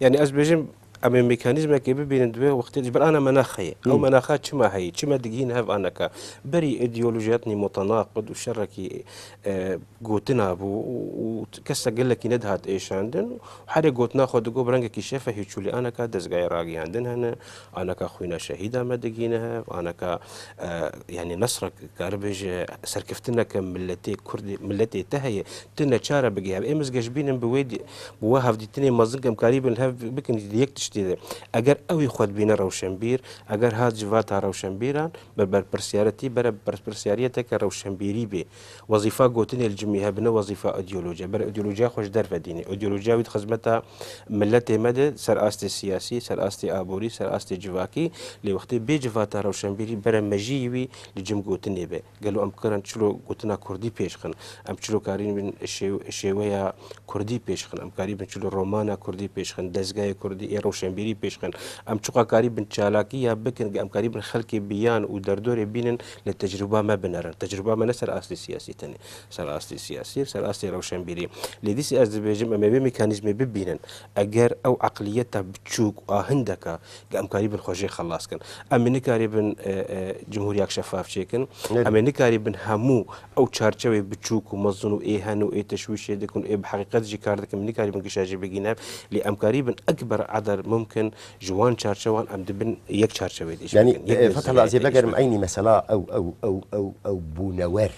Yanî ez bêjim, em ê mekanîzmekê bibînin di wê wextê de, ji ber ana menaxe ye. Ew Hmm. menaxa çima heye? Çima digihîn hev aneka? Berî îdeolojiyatnî mutenaqid û şerekî, e, gotina bû û, û kese gelekî nedihat êşandin. Herê gotina xwe digot bi rengekî şefe hîçûlî aneka dezgayê ragihandin hene, aneka xwîna şehîda me digihîne hev, aneka, e, yanî nesrek, karibêje serkeftineke miletê Kurdê, miletê te heye. Tu neçare bigihî hev. Êm ez geş bînim bi wê di-, bi we hevdîtinê mezin em karî bin hev bikin di yek tiştê de. Eger ew ê xwe dibîne rewşenbîr, eger hat civata rewşenbîran, ber berpirsyariyetî, bere berpirsyariyeteke rewşenbîrî bê. Wezîfa gotinê li cimî hebine wezîfa îdeolojiya. Bere îdeolojiya xwe ji derve dîne. Îdeolojiya wî di xizmeta miletê me de ser astê siyasî, ser astê aborî, ser astê civakî, lê wextê bê civata rewşenbîrî bere mejiyî wî li cim gotinê be. Gelo em karin çilo gotina kurdî pêş xin? Em çilo karîbin şêw-, şêweya kurdî pêş xin? Em karîbin çilo romana kurdî pêş xin, dezgehê kurdî ê rewşenbîrî pêş xin? Em çiqa karîbin çalakiya bikin, em karîbin xelkê bi yan û derdorê bînin, lê tecrûba me binerin? Tecrûba me ne ser astê siyasî tenê, ser astê siyasî, ser astê rewşenbîrî. Lê dîsê ez dibêjim, em ê vê mekanîzmê bibînin. Eger ew eqliyeta biçûk û ahindeka Em karîbin xwe jê xelas kin. Em ê nikarîbin, e, e, cumhûriyek şefaf çêkin. Nêrî. Em ê nikarîbin hemû ew çarçewê biçûk û mezin û ê hene û ê teşwîşê dikin û ê bi heqîqet jî kar dikin, em nikarîbin gişa jî bigîne. Lê em karîbin ekber eder mumkin ji wan çarçewan em dibin yek çarçewê de îş Yanî, bikin, yek e, Fethullah, ez ê dezgayê de îş vegerim bikin. Eynî mesela ew, ew, ew, ew, ew bûnewer,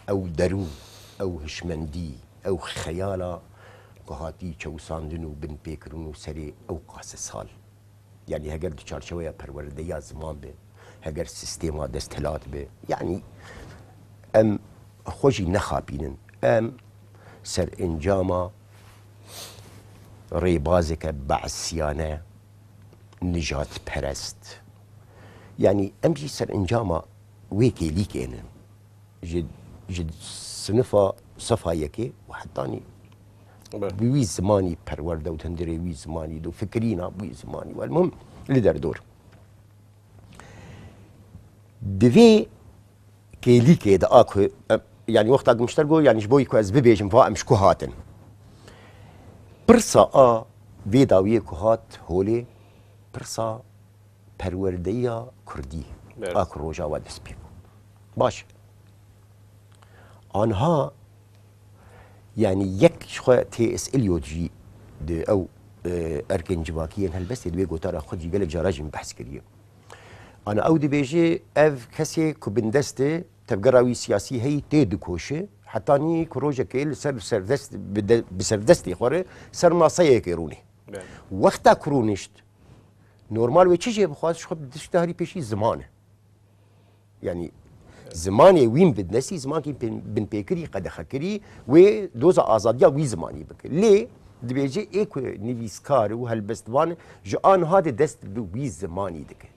ew derûn, ew hişmendî, ew xeyala ku hatî çewsandin û binpêkirin û serê ew qase sal. Yanî heger di çarçeweya perwerdeya ziman be, heger sîstema desthilat be, yanî em xwe jî nexapînin. Em serencama rêbazeke be'siyane, nijadperest. Yanî em jî serencama wê kêlîkê ne. Ji, ji sinifa sefa yekê û hetanî Be. bi wî zimanî perwerde û hundirê wî zimanî do fikirîna bi wî zimanî. Welmuhim li derdor. Di vê kêlîkê de a ku, e, yanî wexta ku mişter got, yanî ji bo ku ez bibêjim, va em ji ku hatin. Pirsa a vê dawiyê ku hat holê, pirsa perwerdeya kurdî Evet. a ku Rojava dest pê bû. Baş. Anha, yanî yek ji xwe T S Eliot jî di ew, e, erkên civakî yên helbestê di wê gotara xwe jî gelek cara jî min behs kiriye. Ana ew dibêje, ev kesê ku bindest e, tevgera wî siyasî heyî tê dikoşe, Hetanî ku rojekê li ser serdest, bi de-, bi serdestê xwe re ser maseyekê rûnê. Belê. Wexta ku rûnişt, normal wê çi jê bixwaz, ji xwe bi dişta herî pêşî ziman e. Yanî zimanê wîn bidnesî, zimankî pên-, binpêkirî, qedexekirî, wê doza azadiya wî zimanî bike. Lê dibêje ê ku nivîskar û helbestvan ji aniha de dest bi wî zimanî dike.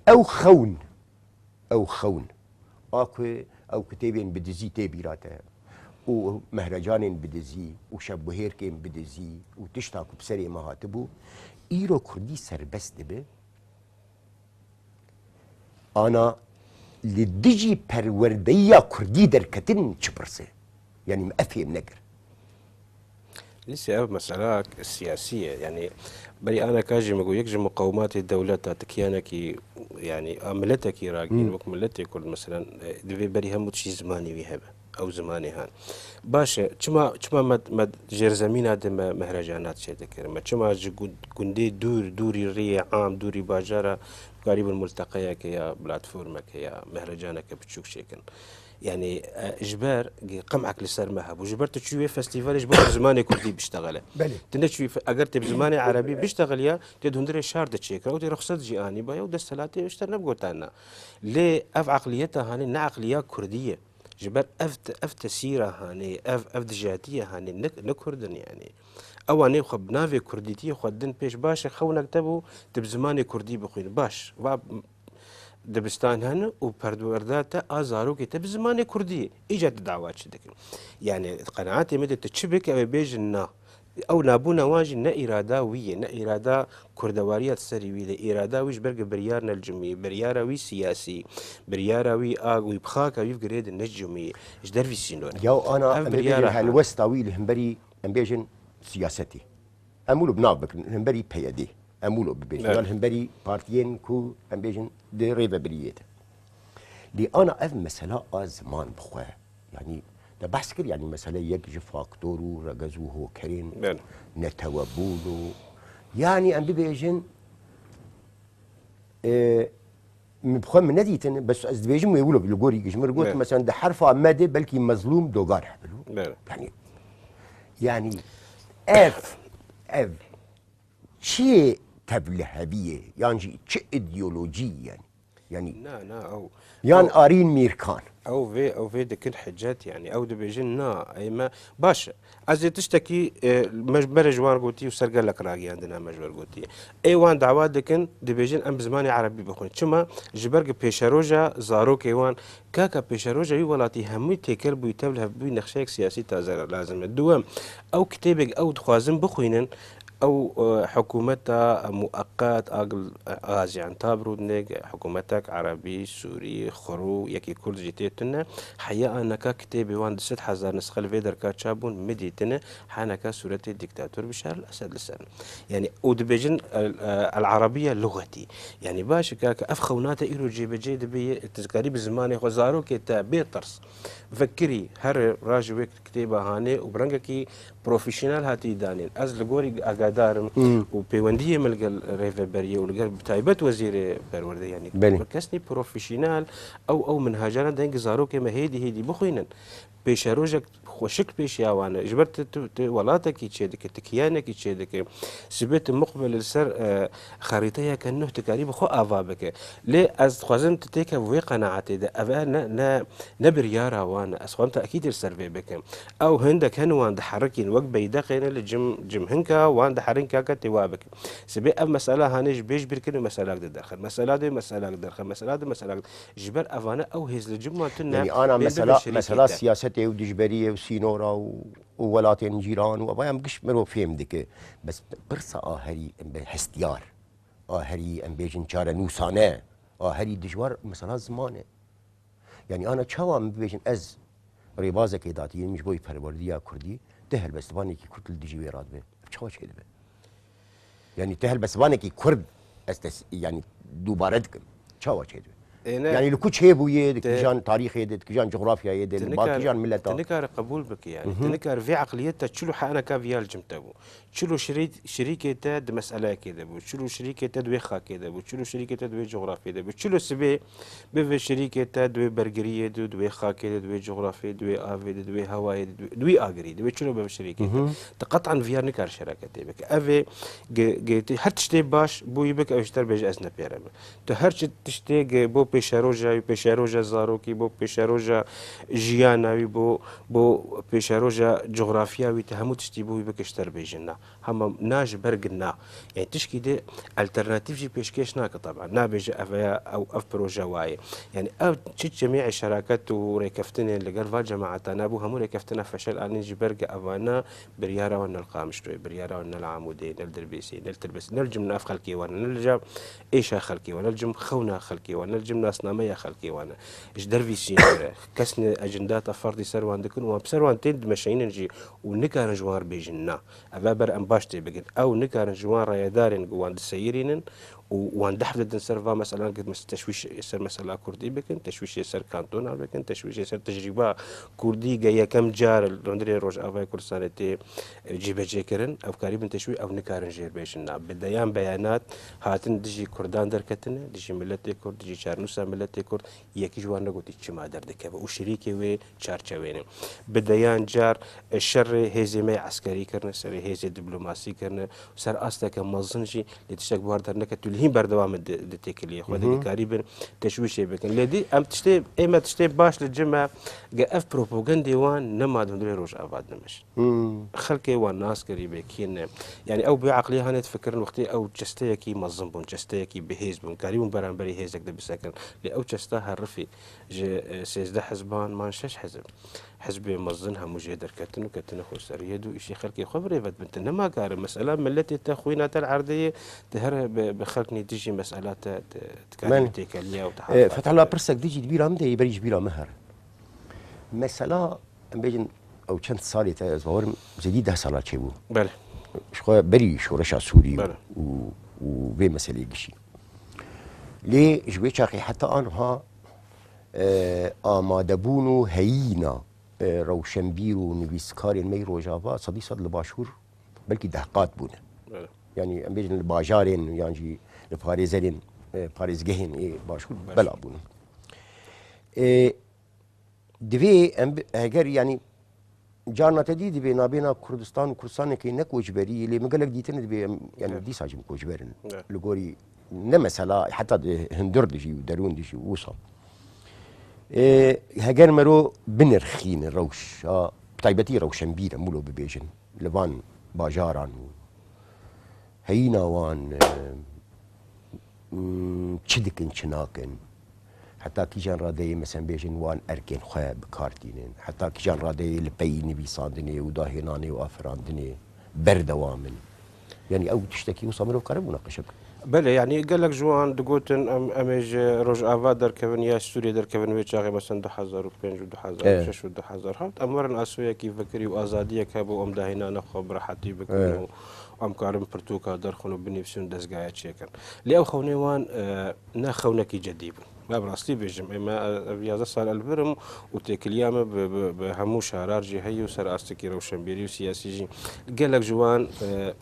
Ew xewn, ew xewn. A ku ew kitêbên bi dizî tê bîra te û mehrecanên bi dizî û şevguhêrkên bi dizî û tişta ku bi serê me hatibû, îro kurdî serbest dibe. Ana li dijî perwerdeyiya kurdî derketin çi pirs e? Yanî me ev fêm nekir. Lîsê ev mesela siyasî ye. Yanî berî aneka jî min got, yek ji muqewimatê dewleta ti kiyanekî, yanî a miletekî ragihîn, Hmm. wek miletê kurd, meselen, e, divê berî hemû tiştî zimanê wî hebe. Ew zimanê han. Baş e, çima, çima me, me jêrzemîna de me mehrecanat çêdikir? Me çima ji gund-, gundê dûr, dûrî riyê am, dûrî bajara, karîbûn multeqeyeke ya platformeke ya mehrecaneke biçûk çêkin? Yani, e, ji ber qemek li ser me hebû. Ji ber tu çûyî wê festîvalê ji bo zimanê kurdî biştexile. Belê. Tu neçûyî fe-, eger tê bi zimanê erebî biştexiliya, tê di hundirê şar de çêkira û tê ruxset jî anî baya û desthilatê ji te nebigotana. Lê ev eqliyeta hanê ne eqliya kurdî ye. Ji ber ev te-, ev tesîra hanê, ev, ev dijatiye hanê, ne, ne kurd in yani. Ewanê xwe bi navê kurdîtiyê xwe din pêş, baş e, xewnek te bû, tu bi zimanê kurdî bixwînî. Baş, va dibistan hene û perwerda te a zarokê te bi zimanê kurdî ye. Îca tu dawa çi dikin? Yani, qenaetê min de tu çi bike, ew ê bêjin na. Ew nabûna wan jî ne îrada wî ye, ne îrada kurdewariya di serî wî de. Îrada wî ji ber ku biryar ne li cimî, biryara wî siyasî, biryara wî a wî bi xaka wî bi girê de ne cimî, ji dervî sînor e. Ya ana Ev em biryara bibêjin hane. Helwesta wî li hemberî, em bêjin siyasetê. Em wilo bi nav bikin, li hemberî P Y D. Em wilo bibêjin. Evet. Ya li hemberî partiyên ku em bêjin di rêvebiriyê de. Lê ana ev mesela a ziman bixwe. Yanî te behs kir, yanî mesele yek ji faktor û regez û hokerên Belê. netewebûn û, yanî em bibêjin, e, min bi xwe min nedîtin, bes ez dibêjim wê wilo li gorî ji min re got, Belê. Mesela di herfa me de belkî Mezlûm Dogar hebilo. Belê. Yanî, yanî ev, ev çi tevliheviyê, yan jî çi îdeolojî yani? Yani Na, na, ew, yan ew, Arîn Mîrkan. Ew vê, ew vê dikin hicet yani. Ew dibêjin na, ey me, baş e. Ez ê tiştekî, e, me, me re ji wan gotî û ser gelek ragihiyandina me ji wer gotî. Ê wan dawa dikin, dibêjin em bi zimanê erebî bixwin. Çima? Ji ber ku pêşeroja zarokê wan, kaka pêşeroja wî welatî hemû têkel bûyî, tev li hev bûyî, nexşeyek siyasî taze lazim e. Duwem, ew kitêbek ew dixwazin bixwînin, Ew, e, hikûmeta mueqet a Gaziantep Rûdinê, hikûmetek erebî, sûrî, xurû, yekî kurd jî tê tune. Heya aneka kitêbê wan du sed hezar nisxe li vê derka çap bûn, mi dîtine, heneka sûretê dîktator Bişar el Esed li ser. Yani, û dibêjin el, e, el Arabiye luxetî. Yani, baş e kaka, ev xewnate îro cêbecê dibe, tu dikarî bi zimanê xwe zarokê te bê tirs. Vekirî, here, raji wê kitêba hanê û bi rengekî profesyonel hatî danîn. Ez li gorî agadar im Hmm. û pêwendiyê min li gel rêveberiyê û li gel bi taybet wezîrê perwerdê, yanî Belê. bi kesnî profesyonel ew, ew minhacana deng zarokê me hêdî hêdî bixwînin. Pêşerojek xweşik pêşiya wan e. Ji ber tu, tu, tu welatekî çêdike, tu kiyanekî çêdike. Sibê tu muqbil li ser, e, xerîteyeke nuh dikarî bi xwe ava bike. Lê ez dixwazim tu têke vê qenaetê de. Ev e ne, ne, ne biryara wan e. Ez xwem tekîdê li ser vê bikim. Ew hindek hin wan diherikîn, wek beydexê ne li cim, cim hinka wan diherin kaka tê wa bikin. Sibê ev mesela hanê ji bê ji bîr kirin û meselak de derxin. Mesela de meselak derxin. Mesela de meselak. Ji ber evane ew hêz li cim wan tune. Yani ana bên mesela, bibe şerîkê mesela te. Siyasetê û dijberiyê û sînora û, û welatên cîran û evayan giş mirov fêm dike. Bes pirsa a herî em bê hestiyar, a herî em bêjin çarenûsane, a herî dijwar mesela ziman e. Yani ana çawa min bibêjin ez rêbazekê datiyêm ji bo perwerdiya kurdî, ti helbestvanekî kurd li dijî wê radibe. Ev çawa çêdibe? Yani ti helbestvanekî kurd ez tes-, yani dubare dikim. Çawa çêdibe? Ê, ne. Yanî li ku çêbûyê, di Te- kîjan tarîxê de, di kîjan cografyayê de, Tu li ba nikar-, kîjan mileta? tu nikare qebûl bikî yani. Hı hı. Tu nikare vê eqliyeta çilo heyana ka viya li cim te bû. Çilo şirî-, şirîkê te di meseleyekê de bû. Çilo şirîkê te di wê xakê de bû. Çilo şirîkê te di wê cografyê de bû. Çilo sibê bibe şirîkê te di wê bergiriyê de, di wê xakê de, di wê cografyê, di wê avê de, di wê hewayê de, di wê, di wê agirî, di wê çilo bibe şirîkê te. Hı hı. Tu qet'an viya nikare şereketê bike. Ev ê ge-, ge-, tu her tiştê baş bûyî bike, ew ji te re bêje ez ne pêre me. Tu her çi tiştê ge-, bo pêşeroja wî, pêşeroja zarokî, bo pêşeroja jiyana wî, bo, bo pêşeroja cografya wî, tu hemû tiştî bo wî bike ji te re bêjin na. Hema na ji ber gi na. Yani tişkî de alternatîf jî pêşkêş nake taban. Nabêje ev ya, ew, ev proje wa ye. Yani ev çi cemî'ê şeraket û rêkeftinên li gel va cemaeta nabû, hemû rêkeftina feşel anîn ji ber gi evana biryara wan ne li Qamişloyê, biryara wan ne li Amûdê, ne li Dirbêsê, ne li Tirbêsê, ne li cim nav xelkê wan, ne li cem êşa xelkê wan, ne li cim xewna xelkê wan, ne li cim nasnameya xelkê wan. Ji dervî sînorê kes ne ecindata ferdî ser wan dikin û wan bi ser wan tên dimeşeyînin jî û nikarin ji wan re bêjin na. Ev e ber em baş tê bigin. Ew nikarin ji wan rayedarên ku wan diseyirînin û wan dehf didin ser va meselan, ku mes-, teşwîş ser mesela kurdî bikin, teşwîşê ser kantona bikin, teşwîşê ser tecrîba kurdî ge yekem car li hundirê Rojavayê Kurdistanê tê, e, cîbecêkirin, ew karîbin teşwî, ew nikarin jêr bêjin na. Bi deyan beyanat hatin dijî kurdan derketine, dijî miletê kurd, dijî çarnûsa miletê kurd, yekî ji wan negotî çima derdikeve û şirîkê wê çarçewêne. Bi deyan car, e, şerê hêzê me yê eskerî kirine, serê hêzê diplomasî kirine, ser asteke mezin jî lê tiştek bi war derneket û li hîn berdewam in di, di têkiliyê xwe de Hı hı. dikarîbin teşwîşê bikin. Lê dî em tiştê, ê me tiştê baş li cim e, ge ev propagandê wan nema di hundirê Rojava dimeşin. Hmm. Xelkê wan nas kirî bê kî ne. Yani ew bi eqliya hanê difikirin wextê ew cesteyekî mezin bûn, cesteyekî bihêz bûn, karîbûn beramberî hêzek de bisekin. Lê ew cesta herifî ji, e, sêzdeh hizban man şeş hizb. Hizbê mezin hemû jê derketin û ketine xweseriyê de û îşê xelkê xwe bi rêve dibin. Te nema kare mesela miletê te, xwîna te li erdê ye, te here bi, bi xelk nê dijî mesela te, te, te karî Belê. bi têkeliya û te E, harifa Fethullah te. pirsek dijî di bîra min de yê berî ji bîra min here. Mesela, em bêjin, ew çend salê te, ez bawerim, zêdî deh sala çêbû. Belê. Ji xwe berî şoreşa Sûrî Belê. û, û vê meseleyê gişî. Lê ji wê çaxê heta anha, e, amadebûn û heyîna, e, rewşenbîr û nivîskarên me yê Rojava sedî sed li Başûr belkî deh qat bûne. Belê. Yanî em bêjin li bajarên yan jî li parêzerên, e, parêzgehên ê Başûr Baş. bela bûne. E, Divê em bi, heger, yanî, carna te dî divê nabêna Kurdistan û Kurdistanekê ne koçberî, lê min gelek dîtin divê em, yanî, Evet. dîsa jî koçber in. Evet. Li gorî ne mesela, heta di hundir dijî û derûn dijî û wisa. Ê, heger mero binirxîne rewşa, bi taybetî rewşenbîr em wilo bibêjin, li van bajaran û heyîna wan, e, Hmm, çi dikin, çi nakin? Heta kîjan radeyê, mesen bêjin, wan erkên xwe bi kar tînin? Heta kîjan radeyê li pey nivîsandinê û dahênanê û afirandinê berdewam in? Yanî ew tiştekî wisa mirov kare munaqeşe bike. Belê, yanî gelek ji wan digotin, em, em ê ji Rojava derkevin ya Sûriyê derkevin wê çaxê, mesen du hezar û pênc û du hezar û şeş û du hezar heft, em werin asoyekî fikirî û azadiyek hebû, em dahênana xwe bi rehetî bikin Evet. û em karin pirtûka derxin û binivîsin û dezgaya çêkin. Lê ew xewnê wan, e, ne xewnekî cedî bû. Me bi rastî bêjim, ê me, e, ev yazdeh sal el birim û têkiliya me bi, bi, bi hemû şarar jî heye û ser astekî rewşenbîrî û siyasî jî. Gelek ji wan, e,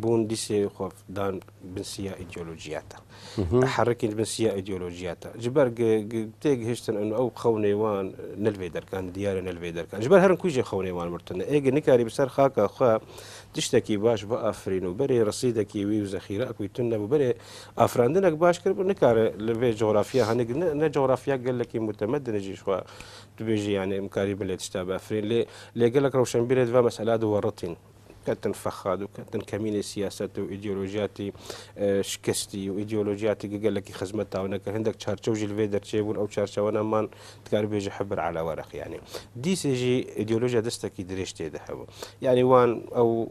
bûn dîsê xwe dan bin siya îdeolojiya te. Hı hı. Herikîn bin siya îdeolojiya te. Ji ber gi-, gi-, têgihiştin û ew xewnê wan, e, ne li vê derkan, diyar e ne li vê derkan. Ji ber herin ku jê xewnê wan mirtine. Ê gi nikarî bi ser xaka xwe tiştekî baş biafirîn û berê resîdekî wî û zexîrek wî tune bû, berê afirandinek baş kiribû, nikare li vê cografya hanê, ne, ne cografya gelekî mutemedin e jî ji xwe dibêjî, yani, em karîbin lê tişta biafirîn. Lê, lê gelek rewşenbîrê di va mesela de weritîn. Ketin fexad û ketin kemînê siyaset û îdeolojiyatî, e, şikestî û îdeolojiyatî gelekî xizmeta wan nekir. Hindek çarçew jî li vê derçê bûn, ew çarçewana man dikarî bêje hibir ala wereq, yani. Dîsê jî îdeolojiya destekî dirêj tê de hebû. Yani wan ew,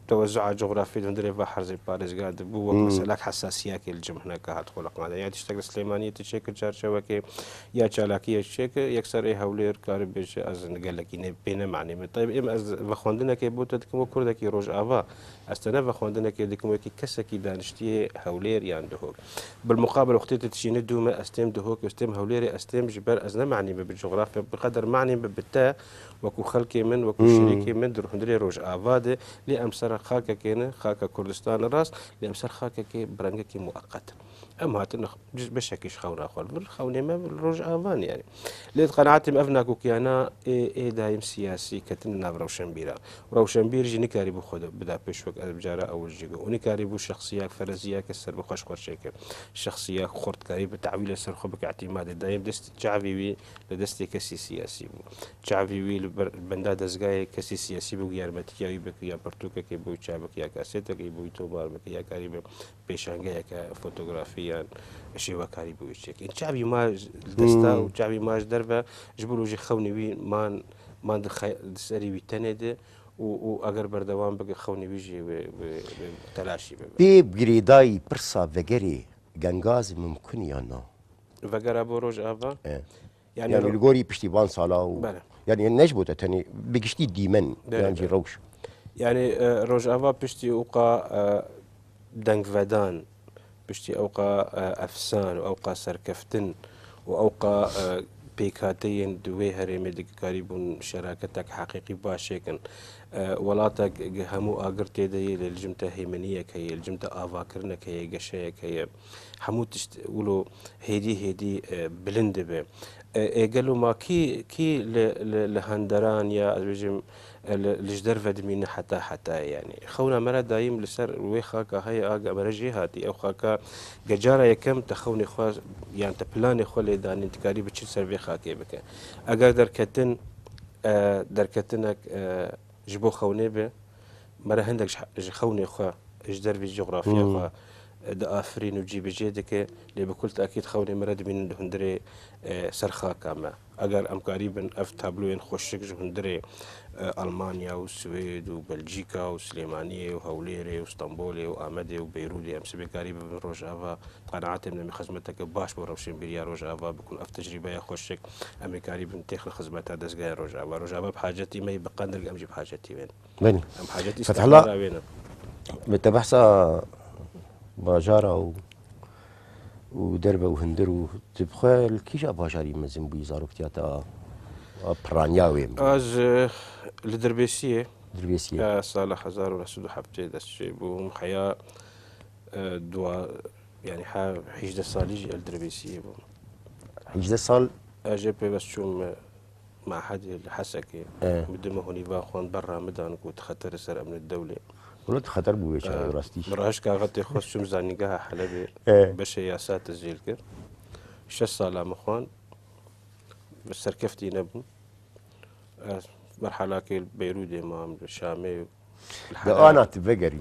e, tewezzu'a cografî di hundirê va herzê parêzga de bû wek Hmm. meselak hesasiyekê li cem hineka hat xwe li qandin. Ya tiştek li Silêmaniyê tu çêkir çarçewekê ya çalakiyê çêkir, yekser ê Hewlêr kare bêje ez gelekî ne, pê ne manî min. Tayeb, êm ez vexwendinekê bo te dikim wek Kurdekî Rojava. Ez te ne vexwendinekê dikim wekî kesekî daniştiyê Hewlêr yan Duhok. Bilmuqabil wextê tu dişînî dû me, ez têm Duhok, ez têm Hewlêrê, ez têm ji ber ez ne manî min bi cografya, bi qeder manî min bi te, wekû xelkê min, wekû Hmm. şirîkê min di hundirê Rojava de, lê em ser xakekê ne, xaka Kurdistan rast, lê em ser xakekê bi rengekî mueqet in. Em hatin beşekî ji xewna xwe li vir, xewnê me li Rojava ne yani. Lê di qenaetê me ev nakokiyana ê, ê dayim siyasî ketin nav rewşenbîra. Rewşenbîr jî nikarîbû xwe de bida pêş wek ez cara ewil jî got. Û nikarîbû şexsiyek, fereziyeke serbixweş xwe çêke. Şexsiyek xurt karî bi tehwîlê ser xwe bike îtîmadê dayim dest çavî wî li destê kesî siyasî bû. Çavî wî li ber, benda dezgahê kesî siyasî bû, yarmetiya wî bike, ya pirtûkekê bû, çavbike, ya kasetekê bû, tomar bike, ya karî bi pêşangeyeke fotografî yan şêwekarî bû wî çêke. Çavî ma ji desta Hmm. û çavî ma ji derve ji bo jî xewnî wî man, man di xe-, di serî wî tenê de û, û eger berdewam bike xewnî wî jî wê, wê, wê telaşî bibe. Pê girêdayî pirsa vegerê Gengaz mimkun ya na? Vegera bo Rojava? E. Yani Yani ro- li gorî piştî van sala û Bele. Yani ne ji bo te tenê bi giştî dîmen Bele, yan jî bele. rewş. Yani, e, Rojava piştî ewqa, e, dengvedan, piştî ewqa, e, efsan û ewqa serkeftin û ewqa, e, pêkhateyên di wê herêmê dikarîbûn şeraketek heqîqî baş çêkin. E, welatek gi hemû agir tê de yê, lê li cim te hêmeniyek heye, li cim te avakirinek heye, geşeyek heye. Hemû tişt wilo hêdî hêdî, e, bilind dibe. E, e, gelo ma kî, kî li, li, li henderan ya, ez bêjim, e, li, li ji derve dimîne heta hetayê yani. Xewna me re dayîm li ser wê xaka heye, a ge me re jê hatî. Ew xaka ge cara yekem te xewnê xwe, yan te planê xwe lê danîn, dikarî bi çi ser vê xakê bike. Eger derketin, e, derketinek, e, ji bo xewnê be, me re hindek ji, ji xewnê xwe, ji dervî cografya Hmm. xwe, e, diafirîn û cîbicê dike, lê bi kul tekîd xewnê me re dimînin di hundirê, e, ser xaka me. Eger em karîbin ev tabloyên xweşik ji hundirê, e, Almanya û Swêd û Belcîka û Silêmaniyê û Hewlêrê û Stenbolê û Amedê û Beyrûdê em sibê karî bibin Rojava, qenaetê min em ê xizmeteke baş bo rewşenbîriya Rojava bikin. Ev tecrîbeya xweşik em ê karîbin têxin xizmeta dezgeya Rojava. Rojava bi hacetî me yî bi qendir em jî bi hacetî wê ne. Belê. Em hacetî Fethullah, îstixbara wê ne. Bi te behsa bajara û, û derve û hundir û tu bi xwe li kîja bajarî mezin bûyî zaroktiya te a, a piraniya wê min? Ez, e, li Dirbêsiyê, Dirbêsiyê. E, sala hezar û neh sed û heftê dest çê bûm. Heya, e, dua, yani ha hîjdeh salî jî el Dirbêsiyê bûm. Hîjdeh sal? Ez jê pê bes çûm, e, Mahedê li Hesekê. E. Min du meh û nîva xwend berra min dan ku dixetere ser emnê dewlê. Wilo dixeter bû wê çaxê E, rastî. Min rahişt kaxetê xwe çûm zanîngeha Helebê. E. Beşê yasa tezcîl kir. Şeş sala min xwend. Serkeftî nebûm. Ez merhalakê li Beyrûdê mam, li Şamê. Di ana tu vegerî.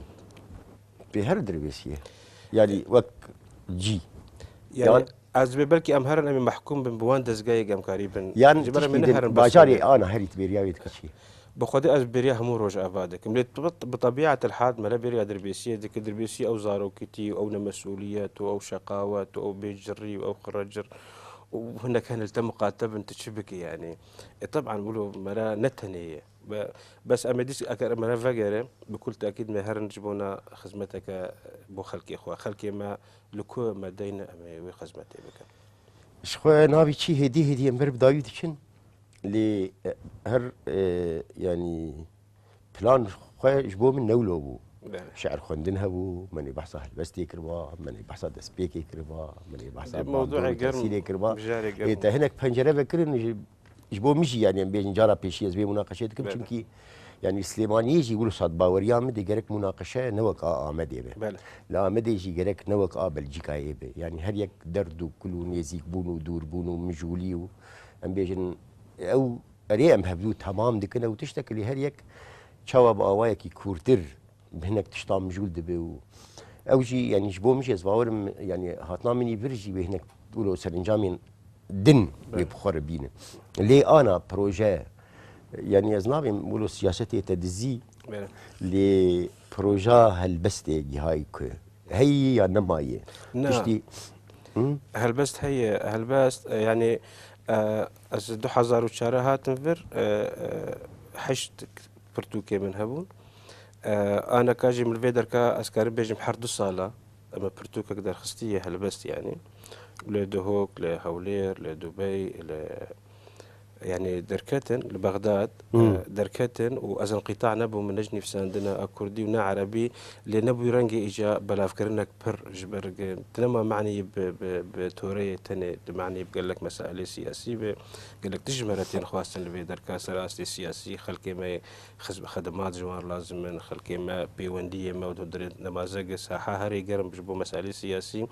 Pê her Dirbêsiyê. Yani wek cî. Yani Yan ez dibê belkî em herin em ê mehkûm bin bi wan dezgehê gemkarî bin. Yan Ji ber em ê tiştî din neherin bajarê bistêne. Ana herî tu bêriya wê dikî çi? Bi xwedê ez bêriya hemû Rojava dikim. Lê bi, bi tebîatil hal me re bêriya Dirbêsiyê dike. Dirbêsiyê ew zarokîtî û ew nemesûliyet û ew şeqawet û ew bêcirrî û ew xirecir û hinek hene li te miqate bin tu çi bikî yani. E, teban wilo me re ne tenê ye. Be-, bes em ê dîs eger me re vegere, bi kul tekîd me herin ji bona xizmeteke bo xelkê xwe. Xelkê me li ku me deyne em ê wê xizmetê bikin. Ji xwe navî çî hêdî hêdî em ber bi dawî diçin. Lê, e, her, e, yanî plan xwe ji bo min newlo bû. Belê. Şiir xwendin hebû, min ê behsa helbestê kiriba, min ê behsa destpêkê kiriba, min ê behsa Di bandor mewduê û germ, temsîlê kiriba. Bijarê germ. Ê, te hinek pencere vekirin ji, ji bo min jî, yanî em bêjin cara pêşî ez vê munaqeşê dikim, Belê. Çimkî, yanî Silêmaniyê jî wilo sat baweriya min de gerek munaqeşe ne wek a Amedê be. Belê. Li Amedê jî gerek ne wek a Belcîkayê be. Yanî her yek derd û kul û nêzîkbûn û dûrbûn û mijûlî û em bêjin ew erê em hevdû temam dikin ew tiştek lê her yek çawa bi awayekî kûrtir bi hinek tiştan mijûl dibe û ew jî, yanî ji bo min jî ez bawerim, yanî hatina min î vir jî wê hinek wilo serencamên din wê Belê. bi xwe re bînin. Lê ana proje, yanî ez nabêm wilo siyasetê te dizî, Belê. Lê proja helbestê gihayî ku heyî ya nemaye? Na. Tiştî Hı? Helbest heye, helbest, e, yani, e, ez du hezar û çar hatim vir, e, e, heşt pirtûkê min hebûn. E, aneka jî min vê derka ez karim bêjim her du sala em pirtûkek derxistiye helbest yani. Li Duhok, li Hewlêr, li Dubey, li, yani derketin, li Bexdad, Hmm. e, derketin û ez inqîta nebûm, min ne ji nivîsandina a kurdî û ne erebî, lê nebû rengê îca belavkirinek pir ji ber ge-, tu nema manî bi, bi, bi toreyê tenê, tu manî bi gelek mesailê siyasî bi, gelek tişt ji me re tên xwestin li vê derka ser astê siyasî, xelkê me xizm-, xedimat ji wan lazim in, xelkê me pêwendiyê me û di nemaze ge saha herê germ ji bo meselê siyasî,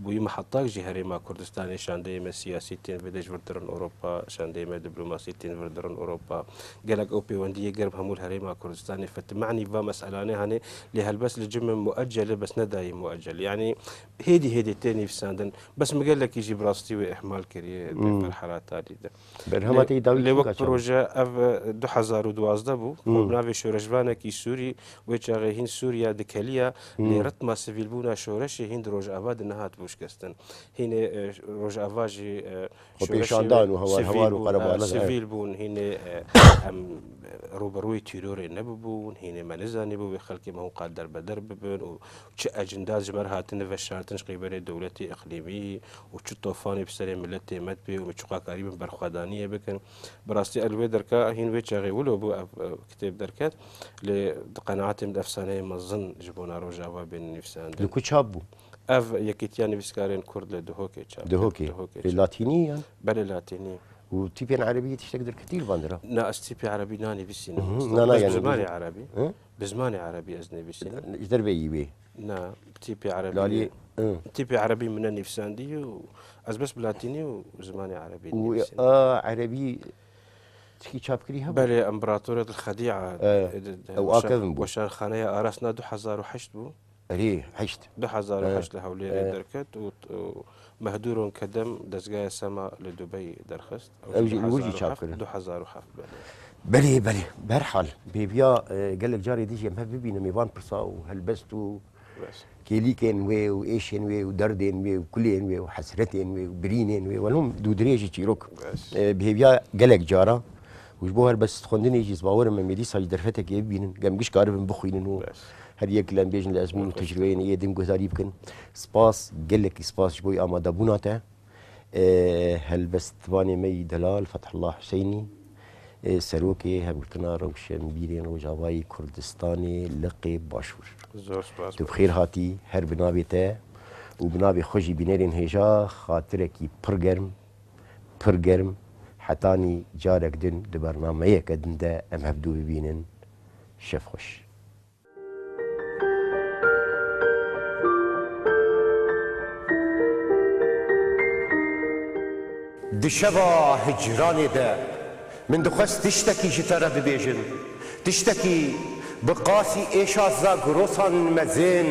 bûyî mihetak jî herêma Kurdistanê, şandeyê me siyasî tên vê de ji vir dirin Ewropa, şandeyê me diplomasî tên vir dirin Ewropa. Gelek ew pêwendiyê germ hemû li herêma Kurdistanê fetimehne va meselanê hane, lê helbest li cim in muecel e, bes nedayî muecel. Yanî hêdî hêdî tê nivîsandin, bes min gelekî jî bi rastî wê ihmal kiriye di Hmm. merhela talî de. Berhema Lê, te yî dawî lê çi wek kaçan? Proje ev, e, du hezar û duwazdeh bû. Hmm. Bi navê şoreşvanekî Sûrî, wê çaxê hîn Sûriya dikeliya, lê Hmm. ritma sivîlbûna şoreşê hîn di Rojava de nehat bû şikestin. Hînê, e, Rojava jî, e, Xwe şoreşê pêşandan û hewar sivîl hewar û bûn, qerebalix, e, e. Sivîl bûn, hînê, e, em, e, rûberûyê tîrorê nebibûn, hînê me nizanîbû wê xelkê me hûn qal derbeder bibin û çi ecinda ji me re hatine veşartin ji qîbelê dewletê iqlîmî û çi tofanê bi serê miletê me dibê û çiqa karîbin berxwedaniyê bikin. Bi rastî el wê derka hîn wê çaxê wilo bû ev, ev kitêb derket. Lê di qenaetê min de efsaneyê mezin ji bona Rojava bên nivîsandin. Li ku çap bû? Ev Yekîtiya Nivîskarên Kurd li Duhokê çap kir. Duhokê? Duhokê Lê çap. Latînî yan? Belê latînî. Û tîpên erebî tiştek derketî li van dira? Na, ez tîpê erebî nanivîsînim. Mhm, Aslında na, na, bes yani bi zimanê bu- erebî. Hı? Bi zimanê erebî ez nivîsînim. Ji derveyî wê? Na, tîpê erebî. Lalî, hı. Tîpê erebî min nenivîsandî û ez bes bi latînî û zimanê erebî Û nivîsînim. A erebî tişkî çapkirî hebû? Belê, Împaratoriyet el-Xedîa, E, e, de, de, ew weşan-, akevin bû. Weşanxaneya Aras na du hezar û heşt bû. Erê, heşt. Du hezar û heşt E, li Hewlêrê e. derket û, û Mehdûron Kedem dezgaya Sema li Dubey derxist. Ew jî, du hezar û heft, çap kirin. Du hezar û heft, belê. Belê, belê. Berhal, bêviya, e, gelek carê dî jî em hev bibînin, mêvan pirsa û helbest û Bes. kêlîkên wê û êşên wê û derdên wê û kulên wê û hesretên wê û birînên wê. Welhum dûdirêjî çîrok. Bes. E, bêviya gelek cara. Û ji bo helbest xwendinê jî ez bawer im em ê dîsa jî derfetekê bibînin. Em giş karibin bixwînin û Bes. her yek li em bêjin li ezmûn û Bes. tecrübeyên ê din guhdarî bikin. Spas, gelekî spas ji bo amadebûna te. E, helbestvanê me yî delal Fethullah Hüseynî, e, serokê Hevgirtina Rewşenbîrên Rojavayî Kurdistanê Liqê Başûr. Zor spas. Tu bi xêr hatî, her bi navê te û bi navê xwe jî bînerên hêja xatirekî pir germ, pir germ. Hetanî carek din di bernameyeke din de em hevdû bibînin. Şev xweş. Di şeva hicranê de min dixwest tiştekî ji te re bibêjim. Tiştekî bi qasî êşa Zagrosan mezin,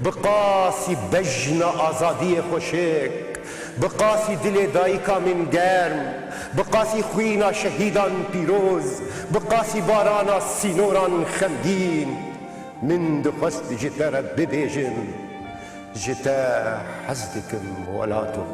bi qasî bejna azadiyê xweşik, bi qasî dilê dayika min germ, bi qasî xwîna şehîdan pîroz, bi qasî barana sînoran xemgîn. Min dixwest ji te re bibêjim, ji te hez dikim welato.